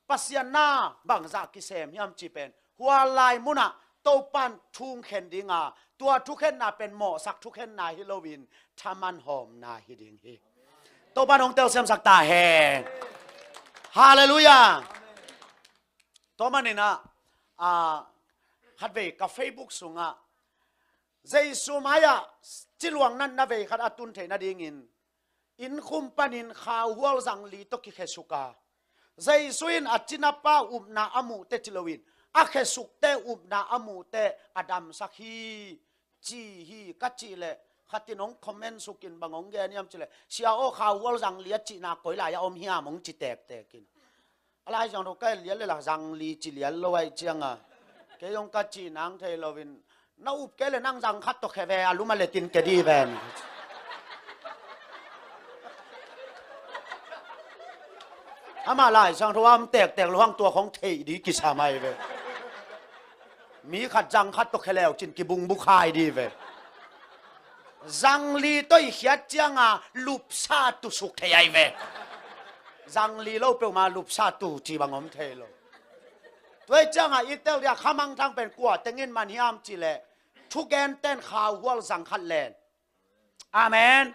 Pasian na bangzah kisem hiam cih pen hua lai munah Topa'n thu hong khen dinga, tua thukhenna pen mawhsak thukhenna hi loin thaman hawmna hi ding hi. Topa'n hong telsiamsak ta hen. Halleluiah. Tua manin ah, a, khatvei ka Facebook sungah Jesu mai-ah ciluang natna vei khat a tun theih nadingin innkhum panin khauhual zangli tawh kikhesuk a, Jesu in a cinapa upna a muh teh ci loin a khesukte upna a muh teh a damsak hi, ci hi ka cih leh, khat in hong comment sukin bang hong gen hiam cih leh, "Sia aw, khauhual zangli a cihna koi lai-ah om hiam?" hong ci tektek in. A Lai Siangtho ka en lian le la zangli ci lian lo ahih cianga kei zong ka cih nang thei loin, "Na up kei le nang zang khat tawh khe ve, a lum a letin ke dih ven." Amah Lai Siangtho a om tektek lo hang tua khong theih ding kisam ahi ve. Mi khat zang khat tawh khe leu cin kibungbuk hai dih ve. Zangli tawh i khiat cianga lupsa tu suk thei ahi ve. Zangli lo peuhmah lupsa tu ci bang om thei lo. Tua ahih cianga i tel dia khamangthang pen kua tengin man hiam cih leh, thugente'n khauhual zang khat len. Amen.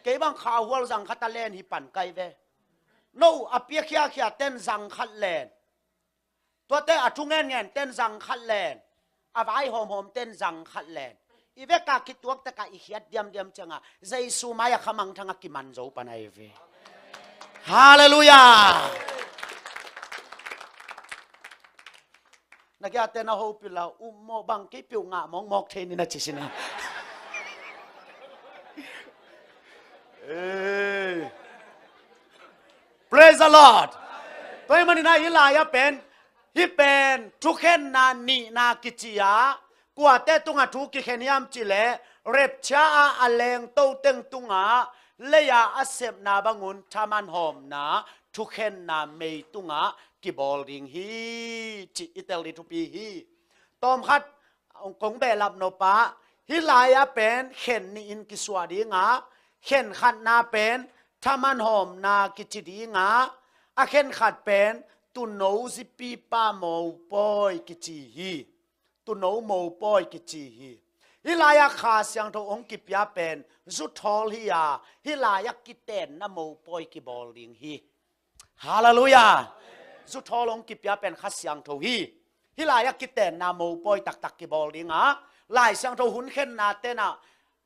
Kei bang khauhual zang khat a len hi pan kai ve. No a piakhia khia ten zang khat len. Tuate a thu ngen ngen ten zang khat len. A vai hawm hawm ten zang khat len. I vek a kituak tak a i khiat diamdiam cianga Jesu mai-ah khamangthang a kiman zo pan ahi ve. Halleluiah. Na kiate na hopih la, um maw, bang kei peuh ngah mawkmawk thei ni na ci sin a. Hey. Praise the Lord. Tua ahih manin ah hih lai-ah pen, hih pen thukhenna nihna kici a, kuate tungah thu kikhen hiam cih leh, rapture a a lengto teng tungah lei-a a sepna bangun thaman hawmna thukhenna mei tungah kibawl ding hi, cih i tel ding thupi hi. Tawmkhat kong behlap nop ah, hih lai-ah pen khen nih in kisuah ding a, khen khatna pen thaman hawmna kici ding a, a khen khat pen tuuno zipipa mopawi kici hi. Tuuno mopawi kici hi. Hih lai-ah Kha Siangtho hong kipia pen zuthawl hi a, hih lai-ah kitenna mopawi kibawl ding hi. Halleluiah. Zuthawl hong kipia pen Kha Siangtho hi. Hih lai-ah kitenna mopawi taktak kibawl ding a, Lai Siangtho hun khenna tenah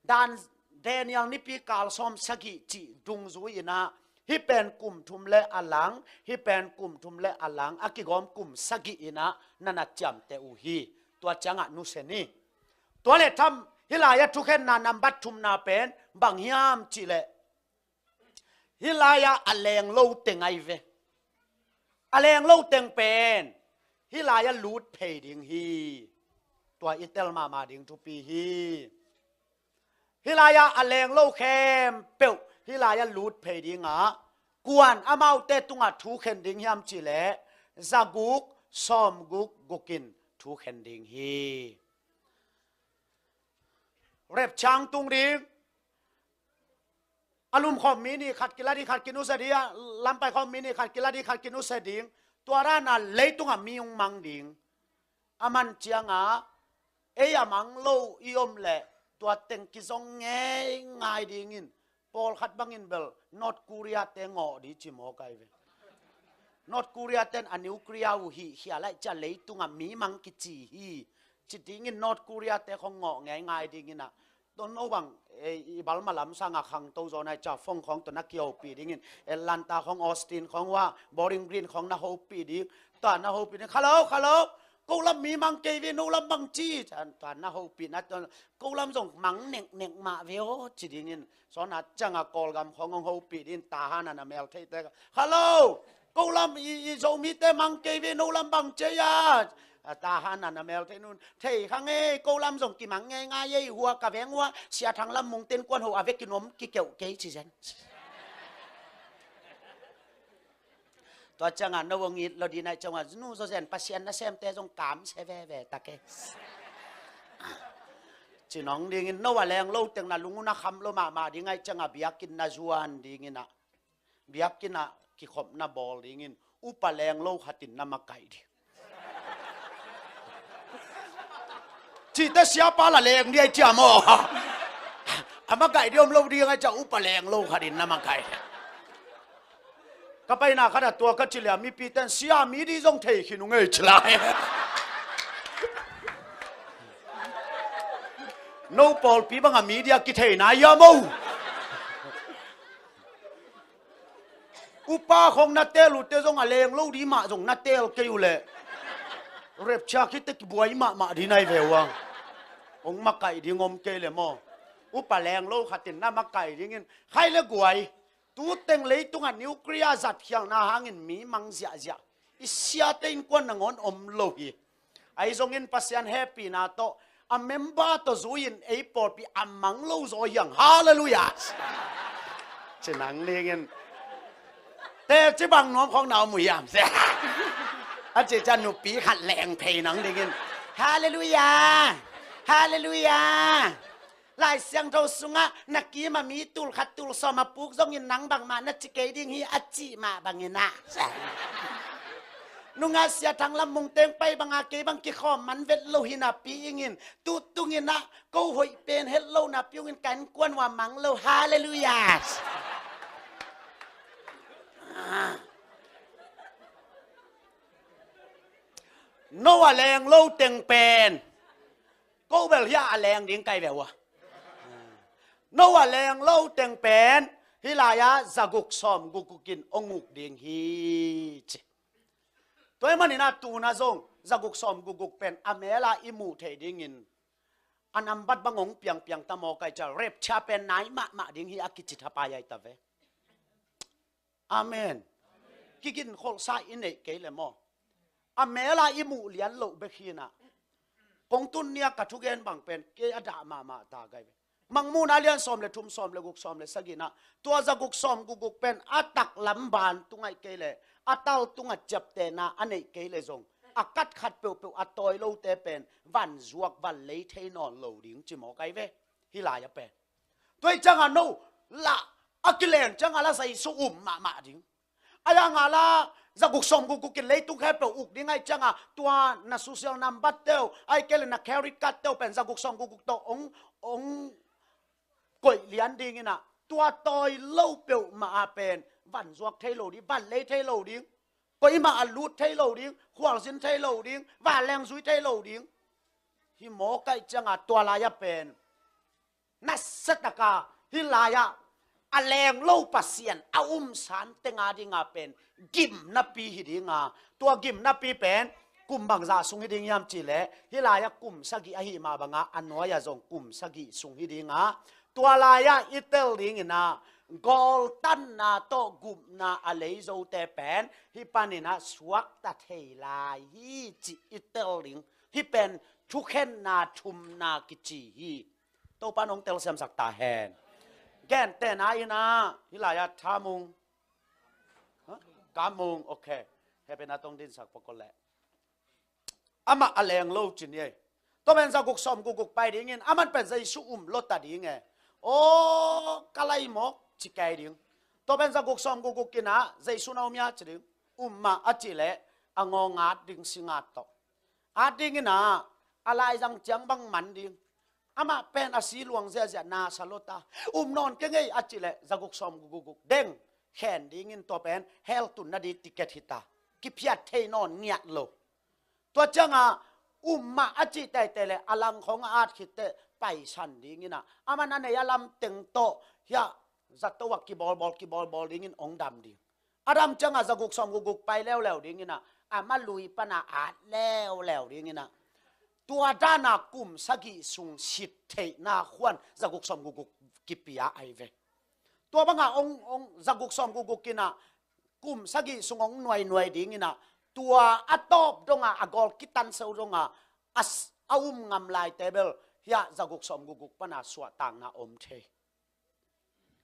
Dan, Daniel nipi kal sawm sagih cih dungzui in ah, hih pen kum thum le a lang, hih pen kum thum le a lang, a kigawm kum sagih in ah na na ciamteh uh hi. Tua ciangah nusia ni. Tua leh tham, hih lai-ah thukhenna nambat thumna pen bang hiam cih leh, hih lai-ah a lenglo teng ahi ve. A lenglo teng pen hih lai-ah lut phei ding hi. Tua i tel mahmah ding thupi hi. Hih lai-ah a lenglo khempeuh hih lai-ah lut phei ding a, kua'n amaute tungah thu khen ding hiam cih leh, zaguk sawmguk gukin thukhen ding hi. Rapture tung ding. A lum khawm mi nih khat kila ding, khat kinusia ding, a lampai khawm mi nih khat kila ding, khat kinusia ding. Tua dan a leitungah mi hong mang ding. A man ciangah ei a mang lo i om leh tua teng kizong ngeingai dingin, pawlkhat bangin bel North Korea te ngawh ding ci maw kai ve. North Korea ten a nuclear uh hih khia laih ciah leitungah mi mang kici hi ci dingin North Korea te khong ngawh ngeingai dingin ah, no bang, eh, i balma lam sangah khangto zaw nai ciah phone khong tua na kihopih dingin, Atlanta khong, Austin khong uh ah, Bowling Green khong na hopih ding. Tua na hopih ding, "Hello, hello, ko lam mi mang kei ve, no lam bang ci?" Tua na hopih na, "Ko lam zong mang neknek mah ve aw," ci dingin. Sawn a ciangah Kawlgam khong hong hopih dingin, Tahan a na mel theite, "Hello, ko lam i, i Zomite mang kei ve, no lam bang ci ei a?" A, Tahan a na mel thei nun, "Thei kha ngei, ko lam zong kimang ngeingai ei, hua ka veng hua Sia Thang Lam Mung ten kuan ho a vekin om kikeuh kei," ci zen. Tua ciangah no hong it lo ding nai ciangah, "Nu Zo Zen, Pasian nasemte zong kamsia veve ta ke," ci nong dingin, no a leng lo teng na lung uh na kham lo mahmah ding ahih ciangah biakinn na zuan dingin ah, biakinn ah kikhopna bawl dingin upa leng lo khatin na makaih ding. Cihte siapa la leng ding ahih ciang maw, a makaih ding om lo ding ahih ciang upa leng lo khatin na makaih. Ka paina khat ah tua ka ci leh mipite in, "Sia, mi ding zong thei khin uh ngei," ci lai. No pawlpi bangah mi ding a kithei nai hiam aw? Upa khong na teel uh te zong a leng lo ding mah zong na teel kei uh leh, rapture khit teh kibuai mahmah ding nai ve uh a. Hong makaih ding om kei leh maw, upa leng lo khatin na makaih dingin. Khai le guai, tu teng leitungah nuclear zatkhialhna hangin mi mang ziahziah. I siate innkuan nangawn om lo hi. Ahi zongin Pasian hehpihna tawh a member tawh zui-in ei pawlpi a mang lo zaw hi hang. Halleluiah! Ci nang dingin, teci bang nuam khawng na om uh hiam? A cih ciang nupi khat leng phei nang dingin, "Halleluiah! Halleluiah!" Lai Siangtho sungah na kim a mi tul khat tul sawm a puk zongin nang bangmah na ci kei ding hi a cih mah bangin ah. Nungah Sia Thang Lam Mung teng pai banga kei bang kikhawm man vet lo hi napi ingin, tu tungin ah ko hoih pen het lo napi ungin ka innkuan uh a mang lo. Halleluiah! No a leng lo teng pen ko bel hiah a leng ding kai ve uh a. No a leng lo teng pen hih lai-ah zaguk sawm gukguk in hong uk ding hi ci. Tua ahih manin ah tu-in ah zong zaguk sawm gukguk pen a mel-a i muh theih dingin a nambat bang hong piangpiang ta maw kai ciang, rapture pen nai mahmah ding hi a kici thapai ahi ta ve. Amen. Kiginkholhsa i neih kei leh maw, a mel-a i muh lian loh bek hi-in ah, kong tun ni-a ka thugen bang pen kei a dah mahmah ta kai ve. Mangmuhna lian sawm le thum, sawm le guk, sawm le sagih-in ah, tua zaguk sawm gukguk pen a taklam ban tung ahih kei leh, a tal tungah ciaptehna a neih kei leh zong, a kat khat peuhpeuh a tawi lote pen vanzuak vanlei thei nawn lo ding ci maw kai ve. Hih lai-ah pen Tua ahih ciangah no lah a kilen ciangah lah Zeisu um mahmah ding. Ahi hangah lah zaguk sawm gukguk in leitung khempeuh uk ding ahih ciangah tua na social number te uh, ahih kei leh na credit card te uh pen zaguk sawm gukguk tawh hong, hong koih lian dingin ah, tua tawi lo peuhmah ah pen vanzuak thei lo ding, vanlei thei lo ding, koimah a lut thei lo ding, khualzin thei lo ding, vanleng zui thei lo ding. Hih mawk ahih ciangah tua lai-ah pen nasia taka hih lai-ah a leng lo Pasian a umsan teng a dinga pen gimnapi hi dinga, tua gimnapi pen kum bangzah sung hi ding hiam cih leh, hih lai-ah kum sagih ahih mah bangah a nuai-ah zong kum sagih sung hi dinga, tua lai-ah i tel dingin ah gawltanna tawh gupna a lei zote pen hih panin ah suakta thei lai hi cih i tel ding. Hih pen thukhenna thumna kici hi. Topa in hong telsiamsak ta hen. Gentehna in ah hih lai-ah Tha Mung, ha? Kam Mung, okay. Hehpihna tawh hong dinsak pakol leh. Amah a leng lo ci ni ei. Tua pen zaguk sawm gukguk pai dingin, aman pen Jesu um lota ding e. Aw, ka lai mawk ci kei ding. Tua pen zaguk sawm gukguk in ah, Jesu na um hia ci ding. Um mah a cih leh, a ngawng at ding singat tawh. At dingin ah, a laizang ciang bang man ding. Amah pen a si luang ziahziah na sa lota. Um nawn keng ei a cih leh zaguk sawm gukguk deng khen dingin tua pen hell tunna ding ticket hi ta. Kiphiat thei nawn ngiat lo. Tua ciangah um mah a cih teitei leh a langkhawng a at khit teh paisan dingin ah, aman a nei a lam teng tawh hiah zato ah kibawlbawl kibawlbawl dingin hong dam ding. A dam ciangah zaguk sawm gukguk pai leuleu dingin ah, amah lui pan a at leuleu dingin ah, tua dan a kum sagih sung sit theihna khuan zaguk sawm gukguk kipia ahi ve. Tua bangah hong, hong zaguk sawm gukguk in ah kum sagih sung hong nuainuai dingin ah, tua a tawp dongah, a gawl kitan so dongah, a s-, a um ngam laite bel hiah zaguk sawm gukguk pan a suahtakna om thei.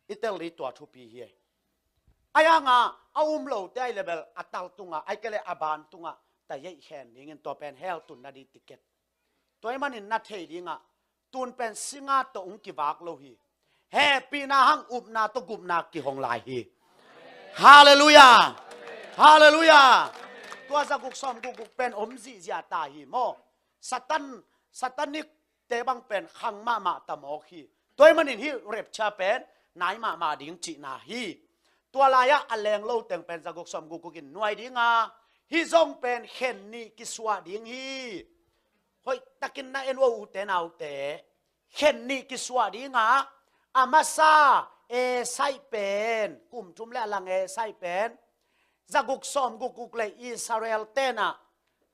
I tel ding tua thupi hi ei. Ahi hangah a um lote ahi leh bel a tal tungah, ahih kei leh a ban tungah tayeih khen dingin tua pen hell tunna ding ticket. Tua ahih manin na thei dingah, tun pen singat tawh hong kivak lo hi. Hehpihna hang upna tawh gupna kihong lai hi. Halleluiah. Halleluiah. Tua zaguk sawm gukguk pen om zihziah ta hi maw. Satan, Satanic te bang pen khang mahmah ta mawk hi. Tua ahih manin hih rapture pen nai mahmah ding cihna hi. Tua lai-ah a leng lo teng pen zaguk sawm gukguk in nuai ding a, hih zong pen khen nih kisuah ding hi. Hoihtakin na en uh, ute naute. Khen nih kisuah ding a, a masa esaih pen, kum thum le a lang esaih pen, zaguk sawm gukguk le Israel ten ah,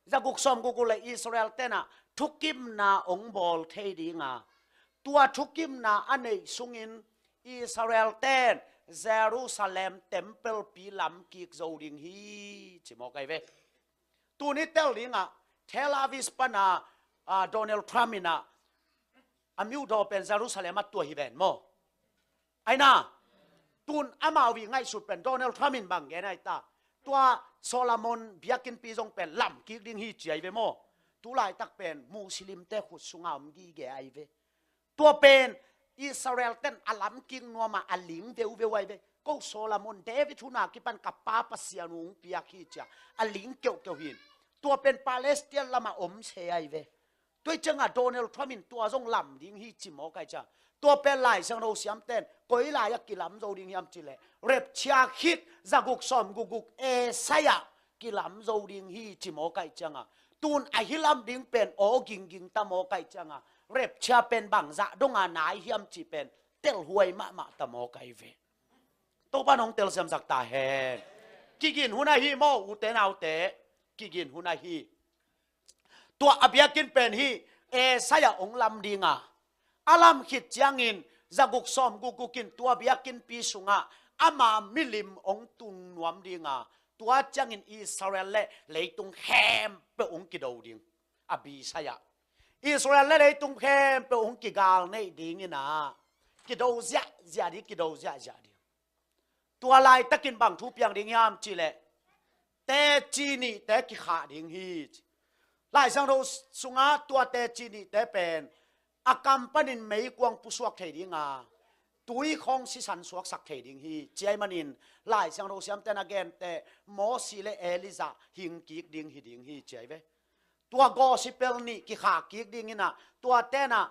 zaguk sawm gukguk le Israel ten ah thukimna hong bawl thei ding a, tua thukimna a neih sungin Israel ten Jerusalem temple pi lam kik zo ding hi, ci mawk ahi ve. Tuni tel dingah Tel Aviv pana, ah, Donald Trump in ah, a miudaw pen Jerusalem ah tua hi ven maw. Aina, tun amau i ngaihsut pen Donald Trump in bang gen ahi ta. Tua Solomon biakinnpi zong pen lam kik ding hi ci ahi ve maw. Tu laitak pen Muslimte khut sunga om gige ahi ve. Tua pen Israel ten a lam kik nuama a ling veuveu ahi ve. Ko Solomon David huna kipan ka pa Pasian hong piak hi cia a ling keuhkeuh hin. Tua pen Palestine lama om se ahi ve. Tua ciangah Donald Trump in tua zong lam ding hi ci mawk ahi cia. Tua pen Lai Siangtho siamten koi lai-ah kilam zo ding hiam cih leh, rapture khit zaguk sawm gukguk esai-ah kilam zo ding hi ci mawk ahi ciangah, tun a hi lam ding pen aw gingging ta mawk ahi ciangah, rapture pen bangzah donga nai hiam cih pen telhuai mahmah ta mawk ahi ve. Topa nong telsiamsak ta hen. Kigin hun ahi maw, ute naute. Kigin hun ahi. Tua a biakinn pen hih Isaiah hong lam ding a, a lam khit ciangin zaguk sawm gukguk in tua biakinnpi sungah ama milim hong tung nuam ding a, tua ciangin Israel le leitung khempeuh hong kido ding. A bisai-ah Israel le leitung khempeuh hong kigal neih dingin ah, kido ziahziah ding, kido ziahziah ding. Tua laitakin bang thu piang ding hiam cih leh, teci nihte kikhah ding hi. Lai Siangtho sungah tua teci nihte pen a kam panin meikuang pusuak thei ding a, tui khawng sisan suaksak thei ding hi. Tua ahih manin Lai Siangtho siamten a gente Mosi le Elijah hing kik ding hi ding hi ci ahi ve. Tua gospel nih kikhah kik dingin ah, tua ten ah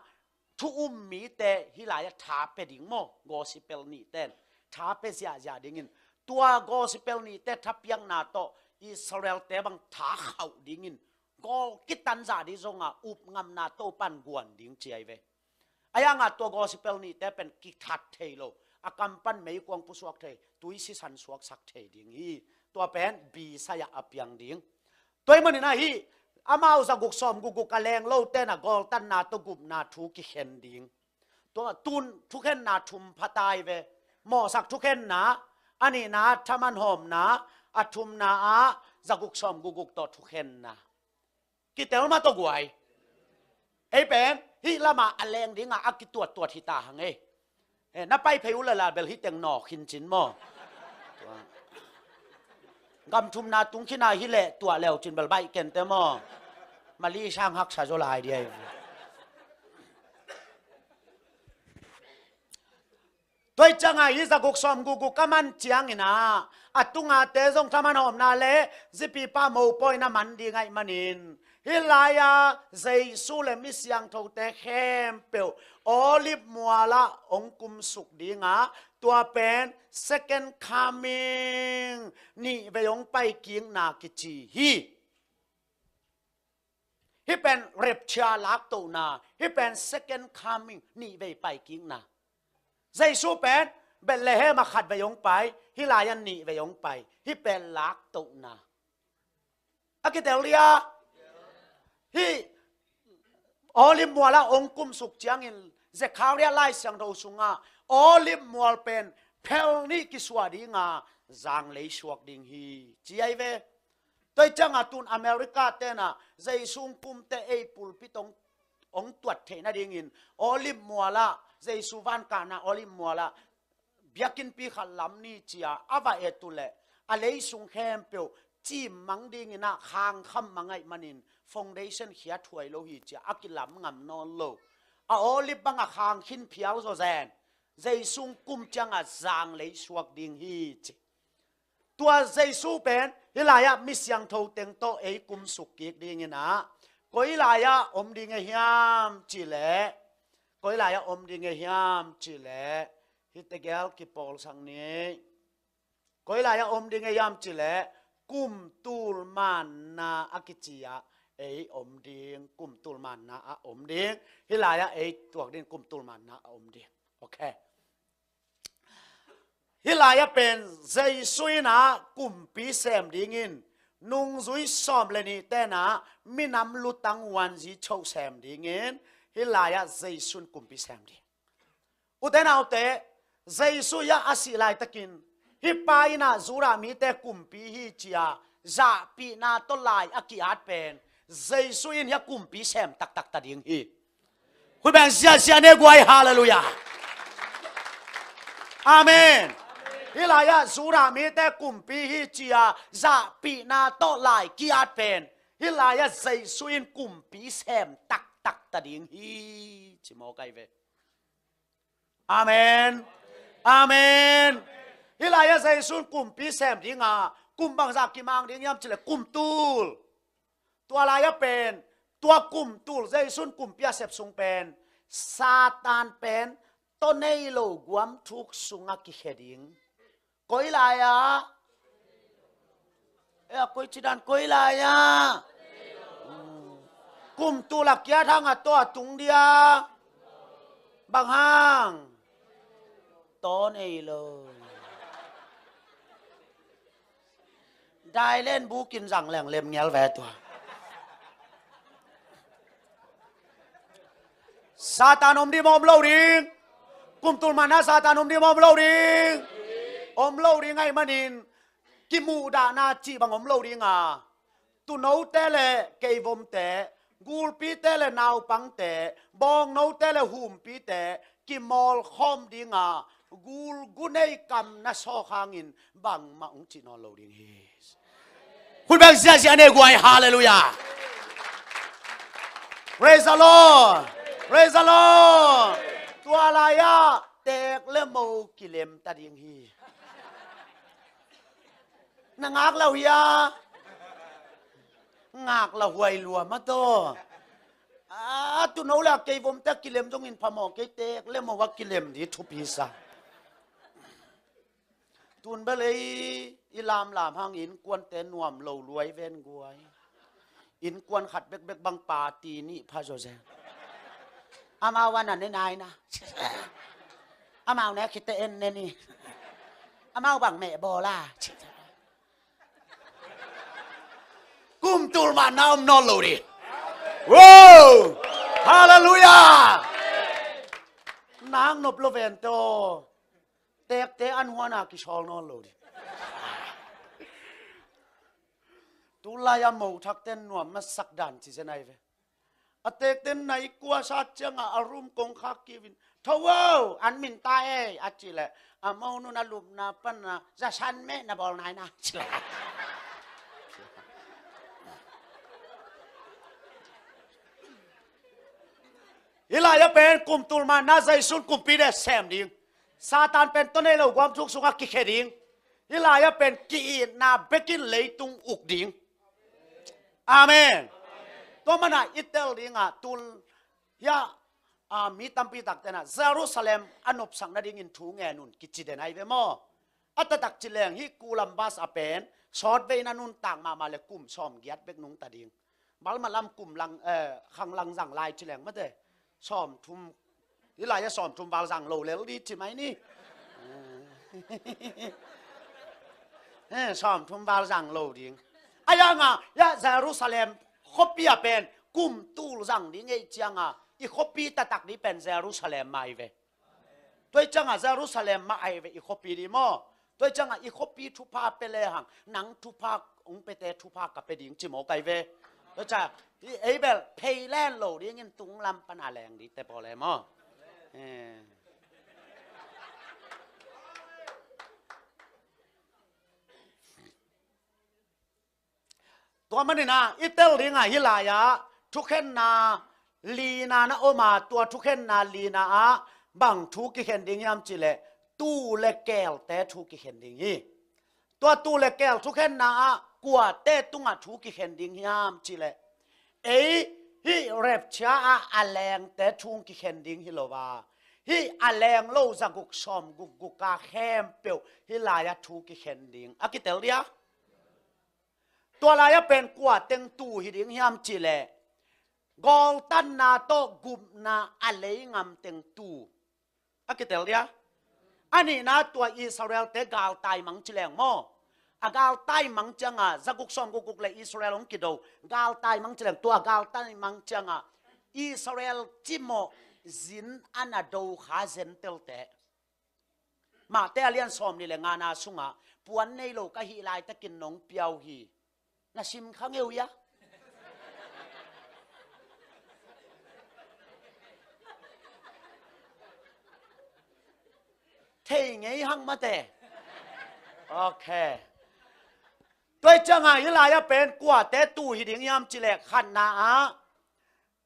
thu um mite hih lai-ah tha pia ding maw, gospel nihten tha pia ziahziah dingin, tua gospel nihte thapiakna tawh Israel-te bang tha khauh dingin, gawl kitan zah ding zongah upngamna Topan guan ding ci ahi ve. Ahi hangah tua gospel nihte pen kithat thei lo, a kam pan meikuang pusuak thei, tui sisan suaksak thei ding hi. Tua pen bisai-ah a piang ding. Tua ahih manin ahi, amau zaguk sawm gukguk a leng loten ah gawltanna tawh gupna thu kikhen ding. Tua tun thukhenna thum pha ta ahi ve. Mawhsak thukhenna, a nihna thaman hawmna, a thumna ah zaguk sawm gukguk tawh thukhenna. Kitel mah tawh guai. Ei pen hih lamah a leng dingah a kituattuat hi ta hang ei. Eh, na pai phei uh lala bel hih teng nawk khin cin maw. Gam thumna tung khin a hi leh tuah leu cin bel baih kei inteh maw. Mali sang haksa zaw lai ding hi. Tua ciangin hih zaguk sawmguk guk a man ciangin ah, a tungate zong thaman hawmna le zipipa mopawina man ding ahih manin, hih lai-ah Jesu le mi siangthote khempeuh Olive mualah hong kumsuk ding a, tua pen second coming, nih vei hong paikikna kici hi. Hih pen rapture, laktohna, hih pen second coming, nih vei paikikna. Jesu pen Bethlehem ah khat vei hong pai, hih lai-ah nih vei hong pai, hih pen laktohna. A kitel dia, hih Olive mualah hong kumsuk ciangin Zekhariah Lai Siangtho sungah Olive mual pen phel nih kisuah ding a, zanglei suak ding hi, ci ahi ve. Tua ciangin tun America te'n ah Jesu hong kumte ei pulpit hong, hong tuat theih nadingin Olive mualah, Jesu van kahna Olive mualah biakinnpi khat lam ni ci-a a va et uh leh, a lei sung khempeuh cim mang dingin ah khang kham mang ahih manin foundation khiat huai lo hi ci-a a kilam ngam nawn lo. A Olive bang a khang khin phial zawzen, Jesu hong kum ciangin zanglei suak ding hi ci. Tua Jesu pen hih lai-ah mi siangtho teng tawh ei kumsuk kik dingin ah, koi lai-ah om ding ahi hiam cih leh, koi lai-ah om ding ahi hiam cih leh, hih tegel kipawlsak ni. Koi lai-ah om ding ahi hiam cih leh, kum tul manna a kici-ah ei om ding, kum tul manna ah om ding. Hih lai-ah ei tuak ding, kum tul manna ah om ding. Ok. Hih lai-ah pen Jesu in ah kumpi sem dingin, nungzui sawm le nih te'n ah minam lutang wanzi choh sem dingin, hih lai-ah Jesu in kumpi sem ding. Ute naute, Jesu hiah a sih laitakin, hih pa in ah Judah mite kumpi hi ci-a zahpihna tawh lai a ki-at pen, Jesu in hiah kumpi sem taktak ta ding hi. Khut beng ziahziah ne guai, halleluiah. Amen. Hih lai-ah Judah mite kumpi hi ci-a zahpihna tawh lai ki-at pen, hih lai-ah Jesu in kumpi sem taktak ta ding hi, ci mawk ahi ve. Amen. Amen. Hih lai-ah Jesu in kumpi sem ding a, kum bangzah kimang ding hiam cih leh kum tul. Tua lai-ah pen, tua kum tul Jesu in kumpi a sep sung pen, Satan pen tawh nei lo guam thuk sungah kikhia ding. Koi lai-ah, eh, a koi ci dan, koi lai-ah, kum tul a kiat hang a tawh a tung dia. Bang hang? Taw nei lo. Dailen bukin zang leng lem ngial ve tua. Satan om ding maw, om lo ding? Kum tul manna Satan om ding maw, om lo ding? Om lo ding ahih manin, kimuhdahna cih bang om lo ding a, tuunote le keivomte, gulpite le naupangte, bawngnote le humpite kimawlkhawm ding a, gulgunei kam na sawk hangin bangmah hong cih nawn lo ding hi. Khut beng ziahziah ne guai, halleluiah. Praise the Lord. Praise the Lord. Tua lai-ah teek le mo kilem ta ding hi. Na ngak lo hia? Ngak lo huai lua mah taw. A, tuuno le keivomte kilem zongin phamawh kei, teek le mo a kilem ding thupi sa. Tun bel ei i lamlam hang innkuante nuam lo luai ven guai. Innkuan khat bekbek bang party nih pha zawzen. Amau a na ne nai na. Amau ne khite en ne ni. Amau bang meh bawl a. Kum tul manna om nawn lo ding. Wow! Halleluiah! Nang nop lo vente aw. Teekte an huana kisawl nawn lo ding. Tulai a mo thakte nuam masak dan ci zen ahi ve. A teekte nai kua sat ciangin a room kong khak kik in, "Tho o, an min ta ei," a cih leh, a mo nun a lupna pan a, "Za san meh, na bawl nai na," ci leh. Hih lai-ah pen kum tul manna Jesu in kumpi deih sem ding. Satan pen tua nei lo guam thuk sungah kikhia ding. Hih lai-ah pen ki-itna bekin leitung uk ding. Amen. Tua mana i tel dingah tul hiah, a, mi tampi takte na Jerusalem a nopsak nadingin thu ngen un kici den ahi ve maw? A taktak ci leng hih Columbus a pen sawtvei na nuntak mahmah le kum sawmgiat bek nungta ding. Balmalam kum lang, eh, khang lang zang lai ci leng mate. Sawmthum, hih lai-ah sawmthum val zang lo lel di ci mai ni. Eh, sawmthum val zang lo ding. A yanga, ya Jerusalem khuapi a pen kum tul zang ding ei cianga i khuapi taktak di pen Jerusalem mai ve. Tua i cianga Jerusalem mah ahi ve i khuapi di maw? Tua i cianga i khuapi thupha pe lehang nang thupha hong pete thupha ka pe ding ci maw kai ve. Tua i cianga i ei bel phei len lo dingin tunglam pana leng di te paw le maw? Eh. Tua manina i tel dinga hih lai-ah thukhenna lina na om a, tua thukhenna lina ah bang thu kikhen ding hiam cileh tuu le keelte thu kikhen ding hi. Tua tuu le keel thukhenna ah kuate tungah thu kikhen ding hiam cileh ei hih rapture ah a lengte thu kikhen ding hi lo a, hih a leng lo zaguk sawm gukguk a khempeuh hih lai-ah thu kikhen ding a kitel dia. Tua lai-ah pen kua teng tuu hi ding hiam cileh gawltanna tawh gupna a lei ngam teng tuu a kitel dia. A nihna tua Israel-te galtai mang cileng maw? A galtai mang cianga zaguk sawm gukguk le Israel hong kido galtai mang cileng tua galtai mang cianga Israel cimawh zin a na do kha Gentile-te. Mate a lian sawm nih le ngana sungah puan nei lo ka hih laitakin nong piau hi. Na sim kha ngeu ia. Thei ngei hang mate. Ok. Tua i cianga hih lai-ah pen kuate tuu hi ding hiam cileh khatna ah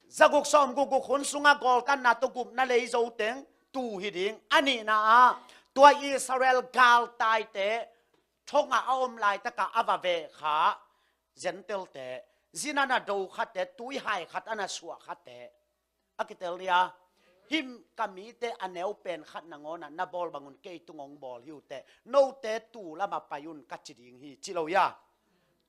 zaguk sawm gukguk hun sungah gawltanna tawh gupna lei zo teng tuu hi ding. A nihna ah tua Israel galtaite thongah a om laitakah a va veh kha Gentile-te, zin a na do khatte, tuihai khat a na suah khatte a kitel dia. Him ka mite a neu pen khat nangawnah na bawl bangun kei tung hong bawl hi uhteh, note tuu lamah pai un ka ci ding hi ci lo ia.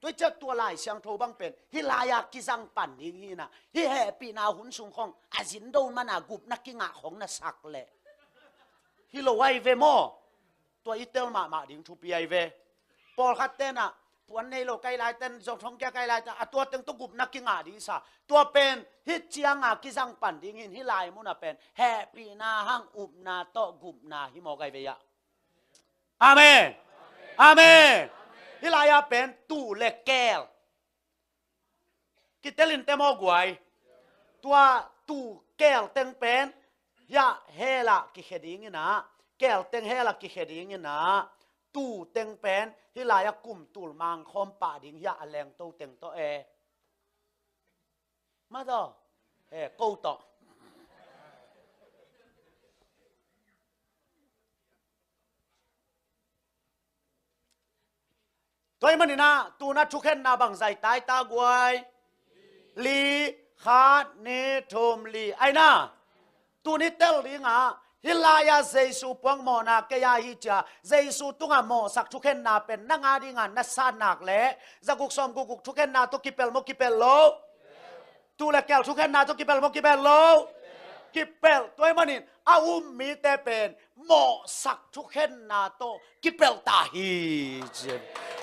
Tua i ciah tua Lai Siangtho bang pen hih lai-a kizang pan ding hinah hih hehpihna hun sung khong a zin do mana gupna kingah khong na sak leh hi lo ahi ve maw? Tua i tel mahmah ding thupi ahi ve. Pawlkhat tenah puan nei lo kai laiten zong thong kia kai laiten a tua teng tawh gupna kingah ding sa. Tua pen hih cianga kizang pan ding hin hih lai munah pen hehpihna hang upna tawh gupna hi mawk ahi ve iah. Amen. Amen. Hih lai-ah pen tuu le keel kitelin te maw guai. Tua tuu keel teng pen hiah hell ah kikhia dinginah, keel teng hell ah kikhia dinginah, tuu teng pen hih lai-ah kum tul mangkhawm pah ding hiah a lengto teng tawh e. Mataw e ko tawh. Tua ahih maninah tuna thukhenna bang zai taita guai? Li, khat, nih, thum, li. Aina tuni tel dingah hih lai-ah Jesu puang mawhna kei-a hi cia Jesu tungah mawhsak thukhenna pen nang a dingah na satnak le zaguk sawm gukguk thukhenna tawh kipelh maw kipelh lo? Tuu le keel thukhenna tawh kipelh maw kipelh lo? Kipelh. Tua ahih manin a um mite pen mawhsak thukhenna tawh kipelh ta hi.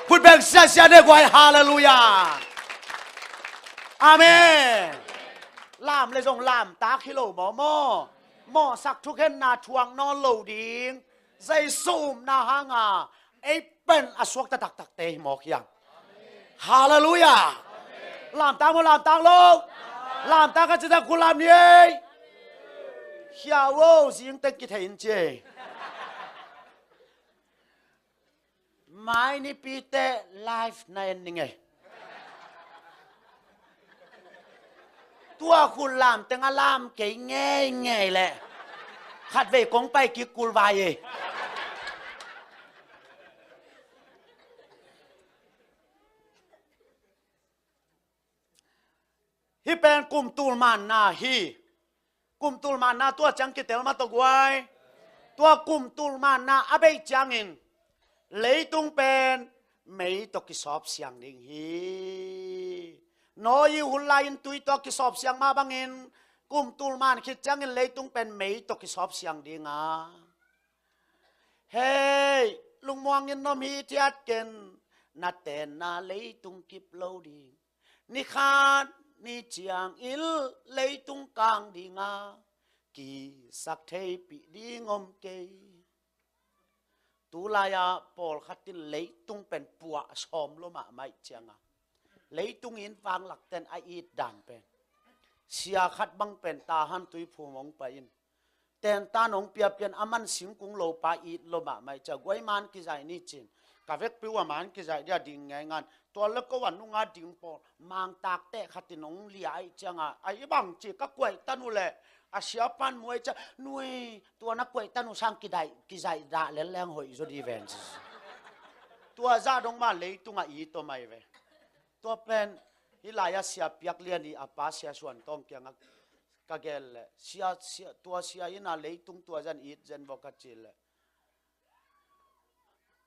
Khut beng siasia ne guai, halleluiah. Amen. Lam le zong lamtak hi lo maw maw? Mawhsak thukhenna thuak nawn lo ding Jesu upna hanga ei pen a suakta taktakte hi mawk hiam? Halleluiah. Lamtak maw lamtak lo? Lamtak a citak khut lam ni ei. Khia uh o, zing teng kithei in ci ei. Mai nipite live na en ning ei. Tua khut lam teng a lam kei ngeingei leh khatvei kong pai kik kulvai ei. Hih pen kum tul manna hi. Kum tul manna tua ciang kitel mah tawh guai. Tua kum tul manna a beih ciangin leitung pen mei tawh kisawp siang ding hi. Noah hun lai-in tui tawh kisawp siang mah bangin kum tul man khit ciangin leitung pen mei tawh kisawp siang ding a. Hei, lungmuangin nuam hithiat ken, na tenna leitung kip lo ding. Ni khat ni ciangin leitung kang ding a, kisak theipih ding om kei. Tulai-a pawlkhat in leitung pen puah sawm lo mahmah ih cianga, leitung in vanglakten a it dan pen sia khat bang pen Tahan tuiphum hong pai in, tentan hong piapian a man singkung lopa it lo mahmah ih cia, guai man kizaih ni cin. Ka vekpi uh a man kizaih dia ding ngeingan. Tua le ko a nunga ding pawl mangtak teh khatin hong lia ih cianga, a i bang ci ka kuaihtan uh leh a siapan muai cia, nui, tua na kuaihtan uh sang kidaih, kizaih dah leleng hoih zaw di ven ci. Tua zah dong mah leitung a it om ai ve. Tua pen hih lai-a sia Piak Lian ih a pa Sia Suan Tawng kiangah ka gel leh, sia, sia, tua sia in a leitung tua zan it zen vawk a ci leh,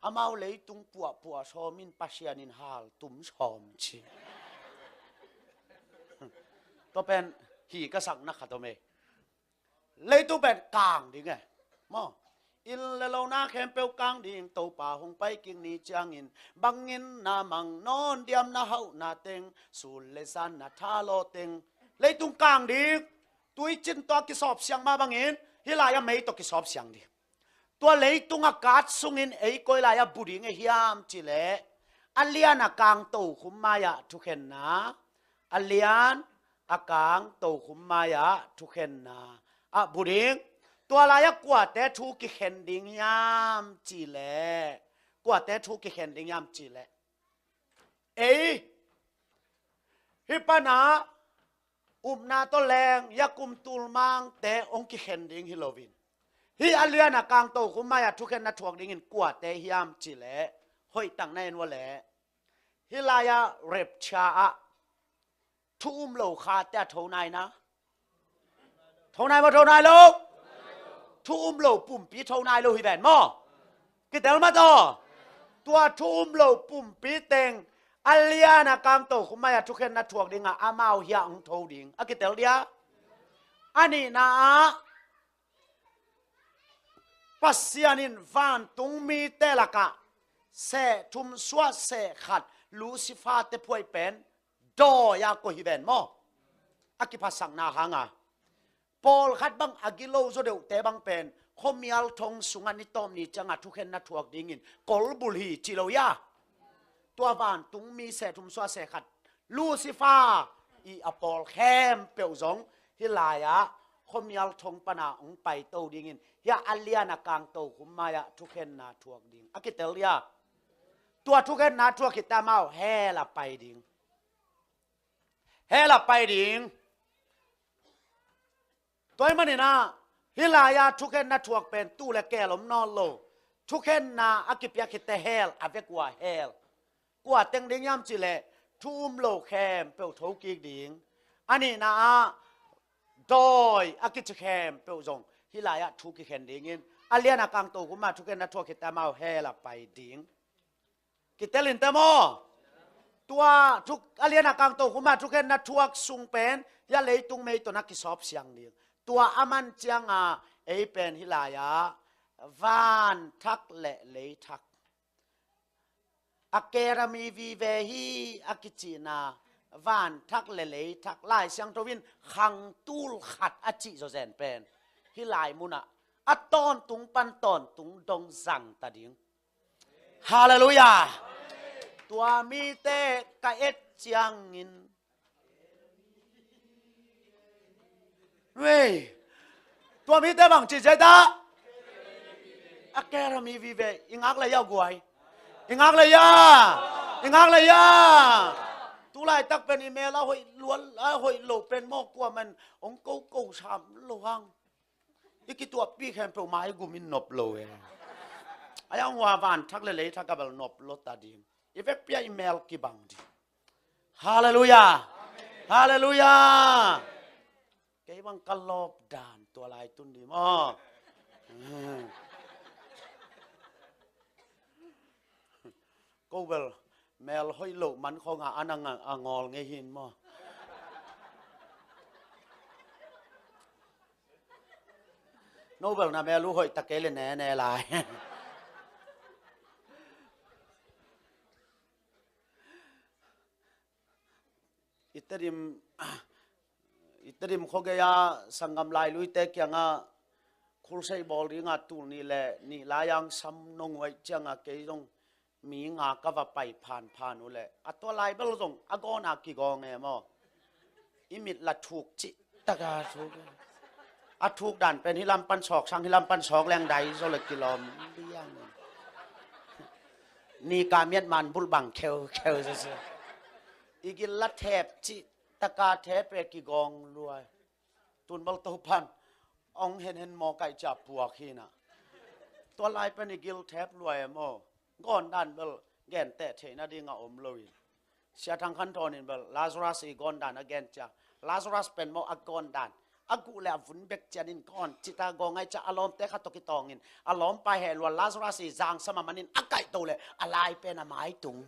amau leitung puahpuah sawm in Pasian in hal tum sawm ci. Tua pen hi ka sakna khat om ei. Leitung pen kang ding e. Maw? Inn le lo na khempeuh kang ding, Topa hong pai kik ni ciangin, bangin na mang nawn diam na hauhna teng, sul le zan na thalawh teng. Leitung kang ding, tuicin tawh kisawp siang mah bangin, hih lai-ah mei tawh kisawp siang ding. Tua leitung a kat sungin ei koi lai-ah bu ding e hiam cih leh, a lian a kang tokhom mai-ah thukhenna, a lian a kang tokhom mai-ah thukhenna ah bu ding. Tua lai-ah kuate thu kikhen ding hiam cih leh, kuate thu kikhen ding hiam cih leh, ei hih panah upna tawh leng ya kum tul mangte hong kikhen ding hi loin, hih a lian a kang tokhom mai-ah thukhenna thuak dingin kuate hiam cih leh, hoih tak na en uh leh, hih lai-ah rapture ah thu um lo khate a tho nai na. Tho nai maw, tho nai lo? Thu um lo pumpi tho nai lo hi ven maw? Kitel mah taw. Tua thu um lo pumpi teng a lian a kang tokhom mai-ah thukhenna thuak dingah amau hiah hong tho ding a kitel dia. A nihna ah Pasian in vantung mite lakah seh thum suah seh khat Lucifer-te phuai pen dawi-a koih hi ven maw? A kiphatsakna hanga pawlkhat bang a gilo zaw deuhte bang pen khuamial thong sungah ni tawp ni ciangah thukhenna thuak dingin kolbulh hi ci lo hia? Tua vantung mi seh thum suah seh khat Lucifer ii a pawl khempeuh zong hih lai-ah khuamial thong pana hong paito dingin, hiah a lian a kang tokhom mai-ah thukhenna thuak ding a kitel dia. Tua thukhenna thuak khit teh amau hell ah pai ding. Hell ah pai ding. Tua ahih manin ah hih lai-ah thukhenna thuak pen tu le keel om nawn lo. Thukhenna a kipiak khit teh hell a vek uh a hell. Kua teng ding hiam cih leh thu um lo khempeuh tho kik ding. A nihna ah dawi a kici khempeuh zong hih lai-ah thu kikhen dingin, a lian a kang tokhom ah thukhenna thuak khit teh amau hell ah pai ding. Kitel in teh maw? Tua thu, a lian a kang tokhom ah thukhenna thuak sung pen hiah leitung mei tawh na kisawp siang ding. Tua a man ciangah ei pen hih lai-ah van thak le lei thak, Academy vive hi a kicihna van thak le lei thak, Lai Siangtho in khang tul khat a cih zawzen pen hih lai munah a tawntung pan tawntung dong zang ta ding. Halleluiah. Tua mite ka et ciangin, wei, tua mite bang ci zia ta? Academy vive. I ngak le ya guai. I ngak le ya. I ngak le ya. Tu laitak pen i mel a hoih lual, a hoih lo pen maw, kuaman hong koko sam lo hang. I kituahpih khempeuh maigum in nop lo e. A yang hua vanthak le leithak a bel nop lo ta ding. I vekpi-a i mel kibang ding. Halleluiah. Halleluiah. Kei bang ka lawp dan tua lai tun ding maw. Ko bel mel hoih loh man khawngah a nang a ngawl ngei hin maw. No bel na mel uh hoih ta kei le nene lai. I Tedim, i Tedim khuagei-a sanggam lailuite kiangah khulsei bawl dingah tul nih le nih lai-ang sam nong uaih ciangah kei zong mi nga ka va pai phanphan uh leh a tua lai bel zong a gawn a kigawng e maw. I mit la thuk cih taka thuk. A thuk dan pen hi lam pan sawk sang hi lam pan sawk leng dai zaw le kilawm liang. Ni ka miat man bulh bang kheukheu zaw zaw. I gil la thep cih taka thep e kigawng luai. Tun bel Topan hong henhen maw kaih cia puak hi na. Tua lai pen i gil thep luai e maw. Gawn dan bel genteh theih nading a om lo in. Sia Thang Khan Thawn in bel Lazarus i gawn dan a gen cia. Lazarus pen maw a gawn dan. A guh le a vun bek cian in gawn cita gawng ai cia a lawmte khat tawh kitawng in. A lawmpa heh lua Lazarus i zangsam a man in a kaih to le a lai pen a mai tung.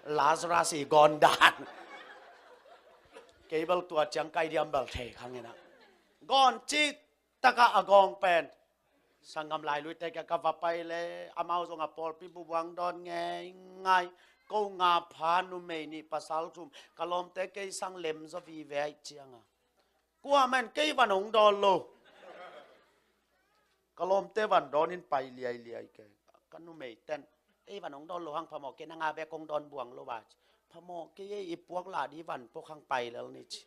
Lazarus i gawn dan. Kei bel tua ciang kai diam bel thei khang in a. Gawn cih taka a gawng pen. Sanggam lailuite kia ka va pai le, amau zong a pawlpi bubuang dawn ngeingai. Ko nga pha numei nih pasal thum, ka lawmte kei sang lem zaw vive aih cianga. Kuaman kei van hong dawn lo. Ka lawmte van dawn in pai liailiai kei. Ka numei ten. Ei van hong dawn lo hang phamawh kei na nga bek hong dawn buang lo a. Phamawh kei ei i puak lah di van pok hang pai lel ni ci.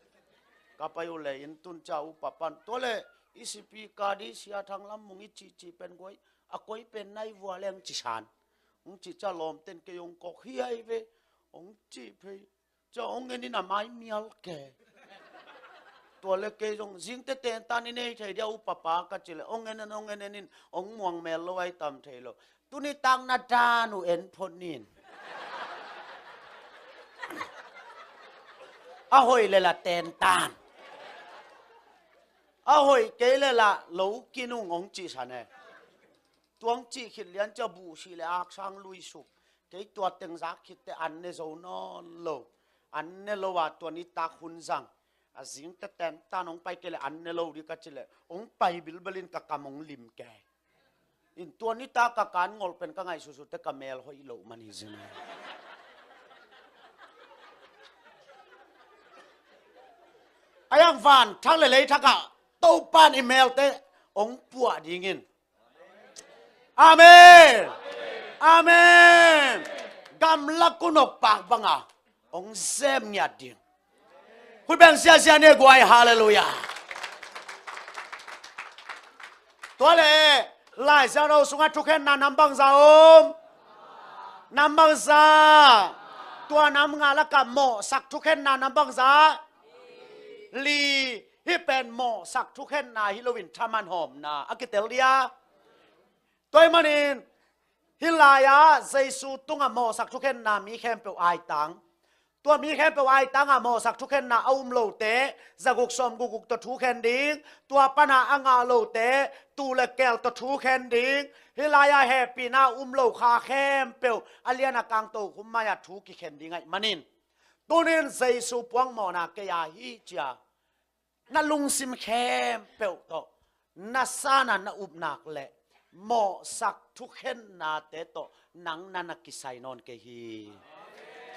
Ka pai uh le inn tun cia upa pan. Tua le i sipi ka di Sia Thang Lam Mung i cihcih pen guai. A koi pen nai vua leng ci san. Hong cih cia lawmten kei hong kok hiai ve. Hong cih phei. Cia hong en in a mai mial ke. Tua le kei zong zingte tentan i nei thei dia upa pa ka ci le hong en en hong en en in hong muang mel lo ai tam thei lo. Tuni tak na dan uh en phot nin. A hoih le la tentan. A hoih kei le la lo kinung hong cih san e. Tuang cih khit lian cia buh sih le aksang lui suk. Kei tua teng zak khitte an ne zo nawn lo. An ne lo a tua nitak hun zang. A zingte tentan hong pai kei le an ne lo di ka ci le hong pai bilbelin ka kam hong lim kei. In tua nitak ka kan ngolh pen ka ngaihsutsute ka mel hoih loh man hi zin. A yang van thak le lei thakah Topan i melte hong puah dingin. Amen. Amen. Gamlak kunok pak banga hong zem ngiat ding. Khut beng ziazia ne guai, halleluiah. Tua le Laiziak ro sungah thukhenna nam bangza om? Nam bangza? Tua nam nga lakah mawhsak thukhenna nam bangza? Li. Hih pen mawhsak thukhenna hi loin thaman hawmna a kitel dia. Tua ahih manin hih lai-ah Jesu tungah mawhsak thukhenna mi khempeuh aitang. Tua mi khempeuh aitangah mawhsak thukhenna a um lote zaguk sawmguk guk tawh thukhen ding. Tua pana a ngah lote tuu le keel tawh thukhen ding. Hih lai-ah hehpihna a um lo kha khempeuh a lian a kang tokhum mai-ah thu kikhen ding ahih manin tunin Jesu puangmawhna kei-a hi cia. Na lungsim khempeuh tawh na sana na upnak le mawhsak thukhennate tawh nang na na kisai nawn kei hi.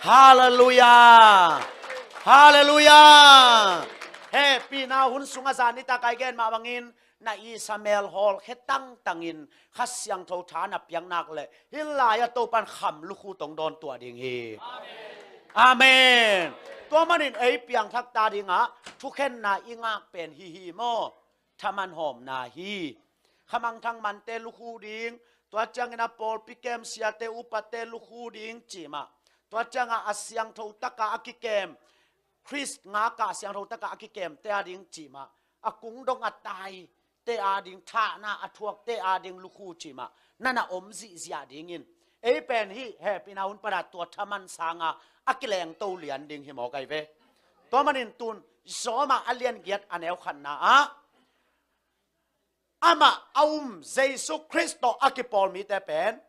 Halleluiah. Halleluiah. Hehpihna hun sungah zan nitak a i gen mah bangin na ihsa mel hawlkhia tangtangin Kha Siangtho tha na piaknak le hih lai-ah Topan kham lukhu tong dawn tuah ding hi. Amen. Tua manin ei piangthak ta dingah thukhenna i ngak pen hi hi maw? Thaman hawmna hi. Khamangthang mante lukhu ding, Tua ciangin a pawlpi kem siate upate lukhu ding cih mah. Tua ciangah a siangtho takah a kikem, Khrist ngakah a siangtho takah a kikemte a ding cih mah. A kung dong a taite a ding, thahna a thuakte a ding lukhu cih mah. Nana om zihziah dingin. Ei pen hih hehpihna hun panah tua thaman sanga a kilengto lian ding hi mawk ahi ve. Tua manin tun Rom ah a lian giat a neu khatna ah amah a um Jesu Khrist tawh a kipawl mite pen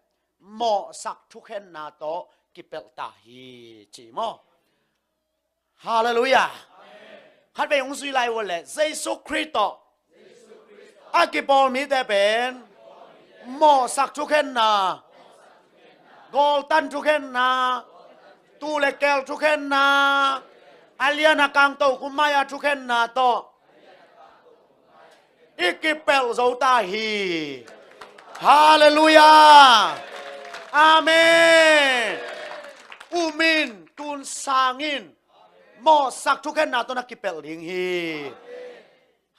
mawhsak thukhenna tawh kipelh ta hi ci maw? Halleluiah. Khatvei hong zui lai uh leh Jesu Khrist tawh a kipawl mite pen mawhsak thukhenna, gawltan thukhenna, tuu le keel thukhenna, a lian a kang tokhom mai-a thukhenna tawh i kipelh zo ta hi. Halleluiah. Amen. Um in, tun sang in, mawhsak thukhenna tawh na kipelh ding hi.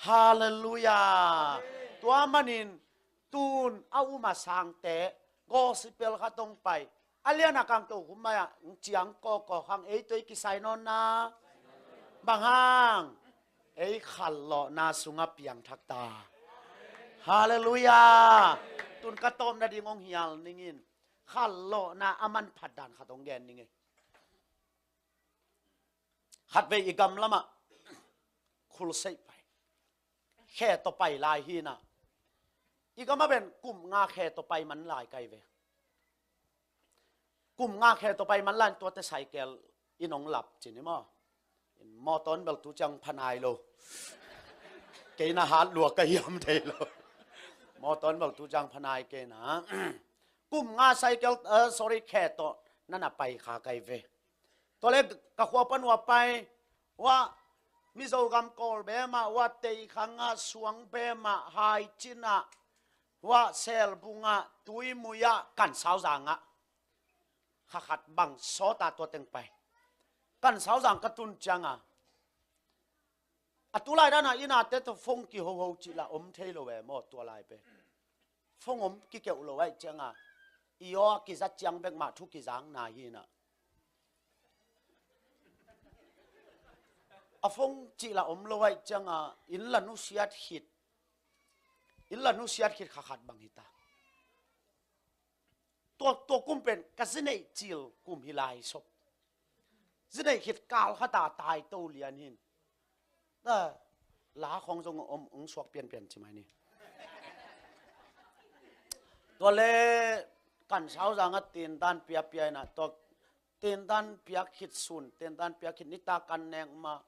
Halleluiah. Tua manin tun a um a sangte gospel khat hong pai, a lian a kang tokhom mai-ah ciang kawkaw hang ei tawh i kisai nawn na. Bang hang? Ei khanlawhna sungah piangthak ta. Halleluiah. Tun ka tawpna ding hong hial ning in, khanlawhna a manphat dan khat hong gen ning ei. Khatvei i gam lamah khulseih pai, khe tawh pai lai hi na. I gam ah pen kum nga khe tawh pai man lai ka hi ve. Kum nga khe tawh pai man lai in tuate cycle in hong lap ci ni maw? Mawtaw in bel tu ciang pha nai lo. Kei na hat lua ka hiam thei lo. Mawtaw in bel tu ciang pha nai kei na. Kum nga cycle, eh, sorry, khe tawh nana pai kha ka hi ve. Tua leh ka khua pan uh a pai, uah Mizo gam Kawlbe mah, uah Teikhang ah, Suangbe mah, Haicin ah, uah Selbung ah, Tuimui ah, Kansauzang ah kha khat bang sawt a tua teng pai. Kansauzang ka tun ciang a, a tu lai dan a inn ah te tawh phone kihoho cih lah om thei lo ve maw, tua lai pen. Phone om kikeuh lo ahih ciang a, i aw a kiza ciang bek mah thu kizakna hi na. A phone cih lah om lo ahih ciang a, inn la nusiat khit, inn la nusiat khit kha khat bang hi ta. Tua, tua kum pen ka zi neih cil kum hi lai sop. Zi neih khit kal khat a tai to lian hi in. Ta, la khawng zong om, hong suak pianpian ci mai ni. Tua leh Kansauzang ah tendan piapia in a, tua tendan piak khit sun, tendan piak khit nitak kan nek mah,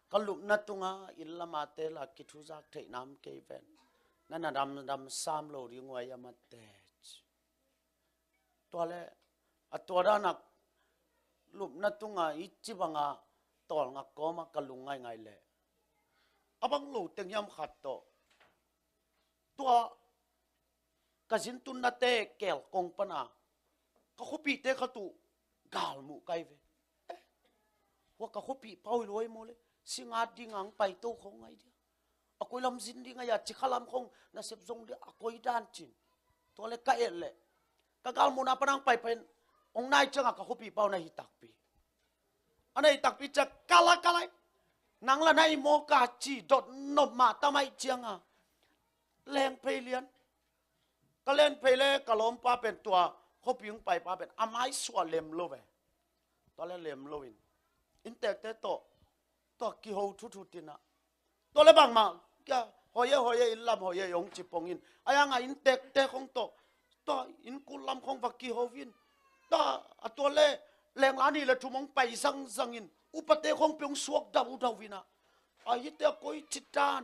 ka lupna tungah inn lam a te lah kithuzak theihna om kei ven. Nana damdam sam lo ding uh a hiam a te. Tua leh a tua dan a lupna tungah i ci bang a tawlngak kawm ah ka lung ngaingai leh, a bang lo teng hiam khat tawh, tua ka zin tunnate keel kong pan a ka khuapihte khat uh galmuh ka hi ve. Eh, hua ka khuapih pa uh hi lo ahi maw leh, singat ding a hong pai to khawng ahi dia. A koi lam zin ding ahi a, ci kha lam khawng nasep zong dia, a koi dan cin. Tua leh ka et leh, ka galmuhna pan a hong pai pen, hong nai ciang a ka khuapih pa uh na hi takpi. A na hi takpi ciang, ka la, ka la, nang la na hi maw ka ci dot nop mah tam ahih ciang a, leng phei lian. Ka leng phei leh ka lawmpa pen tua khuapih hong pai pa pen a mai suah lem lo ve. Tua leh lem lo in, inntekte tawh, tua kiho thuthu tin a, tua leh bangmah kia, hoi e, hoi e, inn lam hoi e, hong ci pong in. A hiang a inntekte khawng tawh, tua inn kul lam khawng va kiho in. Tua, a tua leh lengla nih leh thum hong pai zangzang in, upate khawng pen hong suak daudau in a, a hihte a koi ci dan.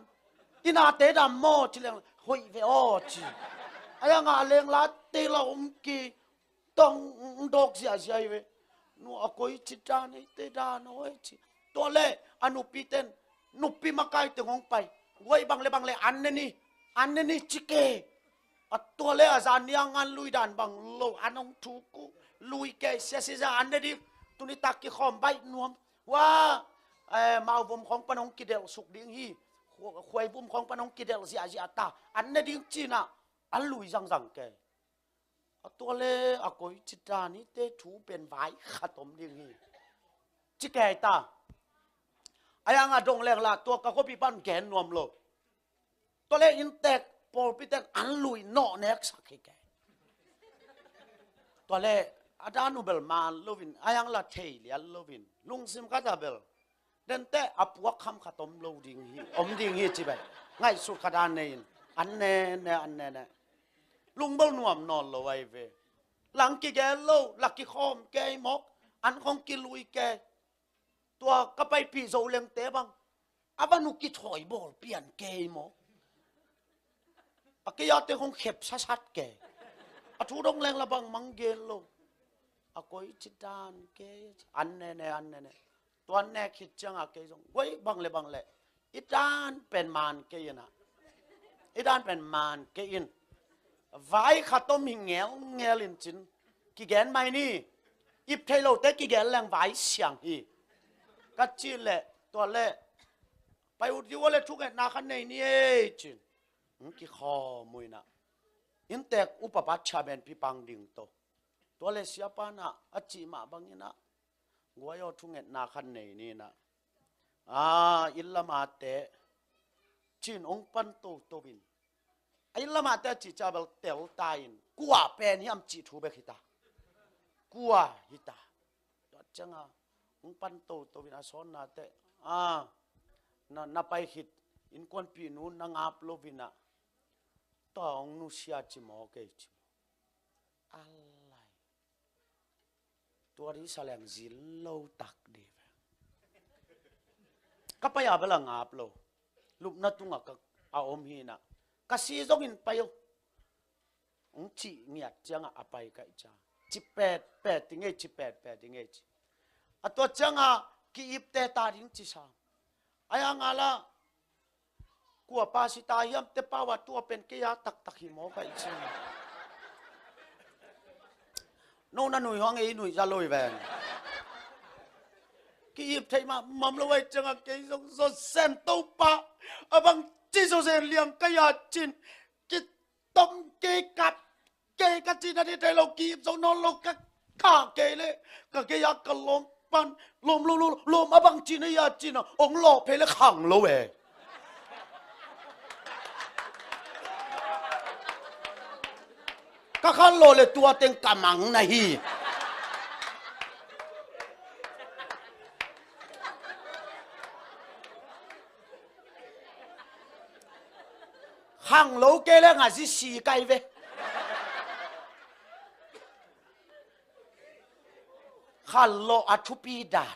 Inn a te dam maw ci leng, hoih ve aw ci. A hiang a lenglate lah om kei, tawng dawk ziahziah hi ve. Nu a koi ci dan, eite dan aw e ci. Tua leh a nupiten, nupi makai teng hong pai. Guai bang leh bang leh an ne ni, an ne ni ci kei. A tua leh a zan ni a ngan lui dan bang lo, an hong thuk uh, lui kei, sia sia sia, an ne ding. Tuni tak kikhawm baih nuam. Hua, eh, mau vom khawng pan hong kidelh suk ding hi. Khu-, khuai vom khawng pan hong kidelh ziahziah ta, an ne ding ci in a, an lui zangzang kei. A tua le a koi ci dan hi te thu pen vai khat om ding hi. Ci kei ta. A yang a dong leng la tua ka khuapi pan gen nuam lo. Tua le inntek pawlpi ten an lui nawh nek sak hi kei. Tua le a dan uh bel man loin a yang la thei lian loin lungsim khat a bel dente a puak kham khat om lo ding hi, om ding hi ci bai. Ngaihsut khat a nei in an ne ne an ne ne. Lungbol nuam nawn lo ai ve. Lang kigen lo, la kikhawm kei mawk, an khong kilui kei. Tua ka paipih zo lengte bang a van uh kithawi bawl pian kei mawk. A kei a te khong khep sasat kei. A thu dong leng la bang mang gen lo. A koi ci dan kei an ne ne an ne ne. Tuan nek khit cianga kei zong guai bang le bang le i dan pen man kei in a, i dan pen man kei in. Vai khat om hi ngelngel in cin kigen mai ni. Ip thei lote kigen leng vai siang hi. Ka ci le tua le pai ut di ua le thungetna kha nei ni ei cin. Kikhawm uh in a, inntek upa pa chairman pi pang ding to. Tua le siapa na a cih mah bangin a guai aw thungetna khan nei ni na. A inn lamate cin ong pan toto in a inn lamate a cih ca bel tel ta in kua pen hiam cih thu bek hita. Kua hita. Tua cianga ong pan toto in a sawnnate a na, na pai khit innkuanpih nu na ngap lo in a tua ong nusia ci maw kei ci maw. Alai. Tua di sa leng zin lo tak di ve. Ka pai a bel a ngap lo. Lupna tungah ka a om hi na. Ka si zongin pai o. Ong cih ngiat ciangah a pai ka i ca. Ci petpet ding ei, ci petpet ding ei ci. A tua ciangah ki-ipte ta ding ci sa. Ai a ngala kua pa si ta hiam te pau a tua pen kei a taktak hi maw ka i ci. No na nui hong ei nui za loi ven. Ki-ip thei mah mam lo ai ciangah kei zong zo sen to pa a bang ci zo sen liang ka ya cin. Ki tom kei kap kei ka cina di thei lo ki zo nawn lo ka kha kei le ka kei a ka lawm pan lawm lo lo lawm a bang cina ya cina ong lawh phei le khang lo e. Ka khan lawh le tua teng ka mang na hi. Khang lo kei le nga zi si kai ve. Khan lawh a thupi dan.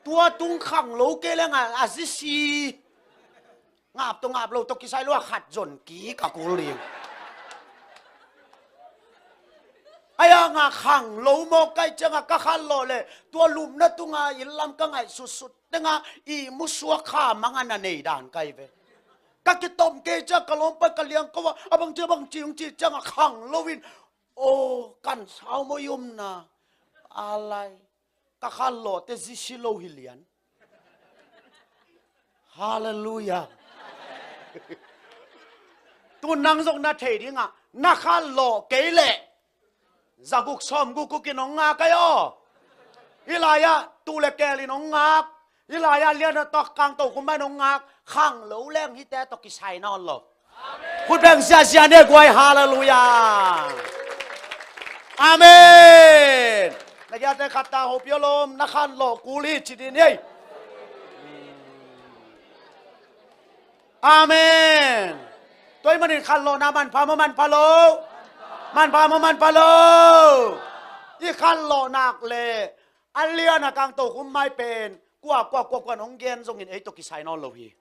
Tua tung khang lo kei le nga a zi si. Ngap to ngap lo to kisai lo a khat zon ki ka kul ding. Ai a nga khang lo maw kai cianga ka khan lawh le tua lupna tunga inn lam ka ngaih sutsut tenga i musuak kha manga na nei dan kai ve. Ka kitom kei cia ka lawm pai ka liang ko a bang cia bang ci ung ci cianga khang lo in. O kan sau maw i umna. Alai. Ka khan lawh te zi si lo hi lian. Halleluiah. Tu nang zong na thei dingah na khan lawh kei leh zaguk sawm guk guk in hong ngak ai aw. Hih lai-ah tu le keel in hong ngak. Hih lai-ah lian a tak kangto khum mah in hong ngak. Khang lo leng hihte tawh kisai nawn lo. Khut beng ziazia ne guai, halleluiah. Amen. Na giate khat ta hopih aw lawm, na khan lawh kul hi ci din hi. Amen. Tua ahih manin khan lawhna manpha maw manpha lo? Manpha maw manpha lo? I khan lawh nak le a lian a kangto khum mai pen kua kua kua kua in hong gen zongin ei tawh kisai nawn lo hi.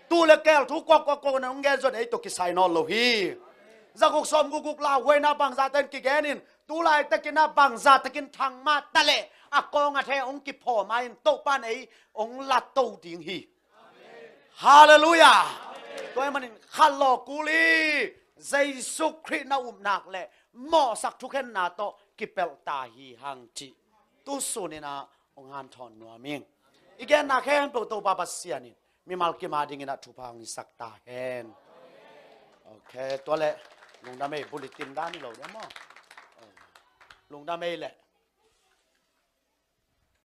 Tu le keel thu kua kua kua in hong gen zongin ei tawh kisai nawn lo hi. Zaguk sawm guk guk lauhuaina bangzah takin kigen in tu laitakin a bangzah takin thang mah ta leh a kawng a the hong kiphawm a in Topa in ei hong latto ding hi. Halleluiah. Tua ahih manin khan lawh kul hi. Jesu Khrih na upnak le mawhsak thukhenna tawh kipelh ta hi hang cih tu sunin ah hong hanthawn nuam ing. I genna khempeuh Topa Pasian in mimal kim a dingin ah thupha hong hisak ta hen. Ok, tua leh Lungdam ei, bulletin dan hi lo dia maw? Lungdam ei leh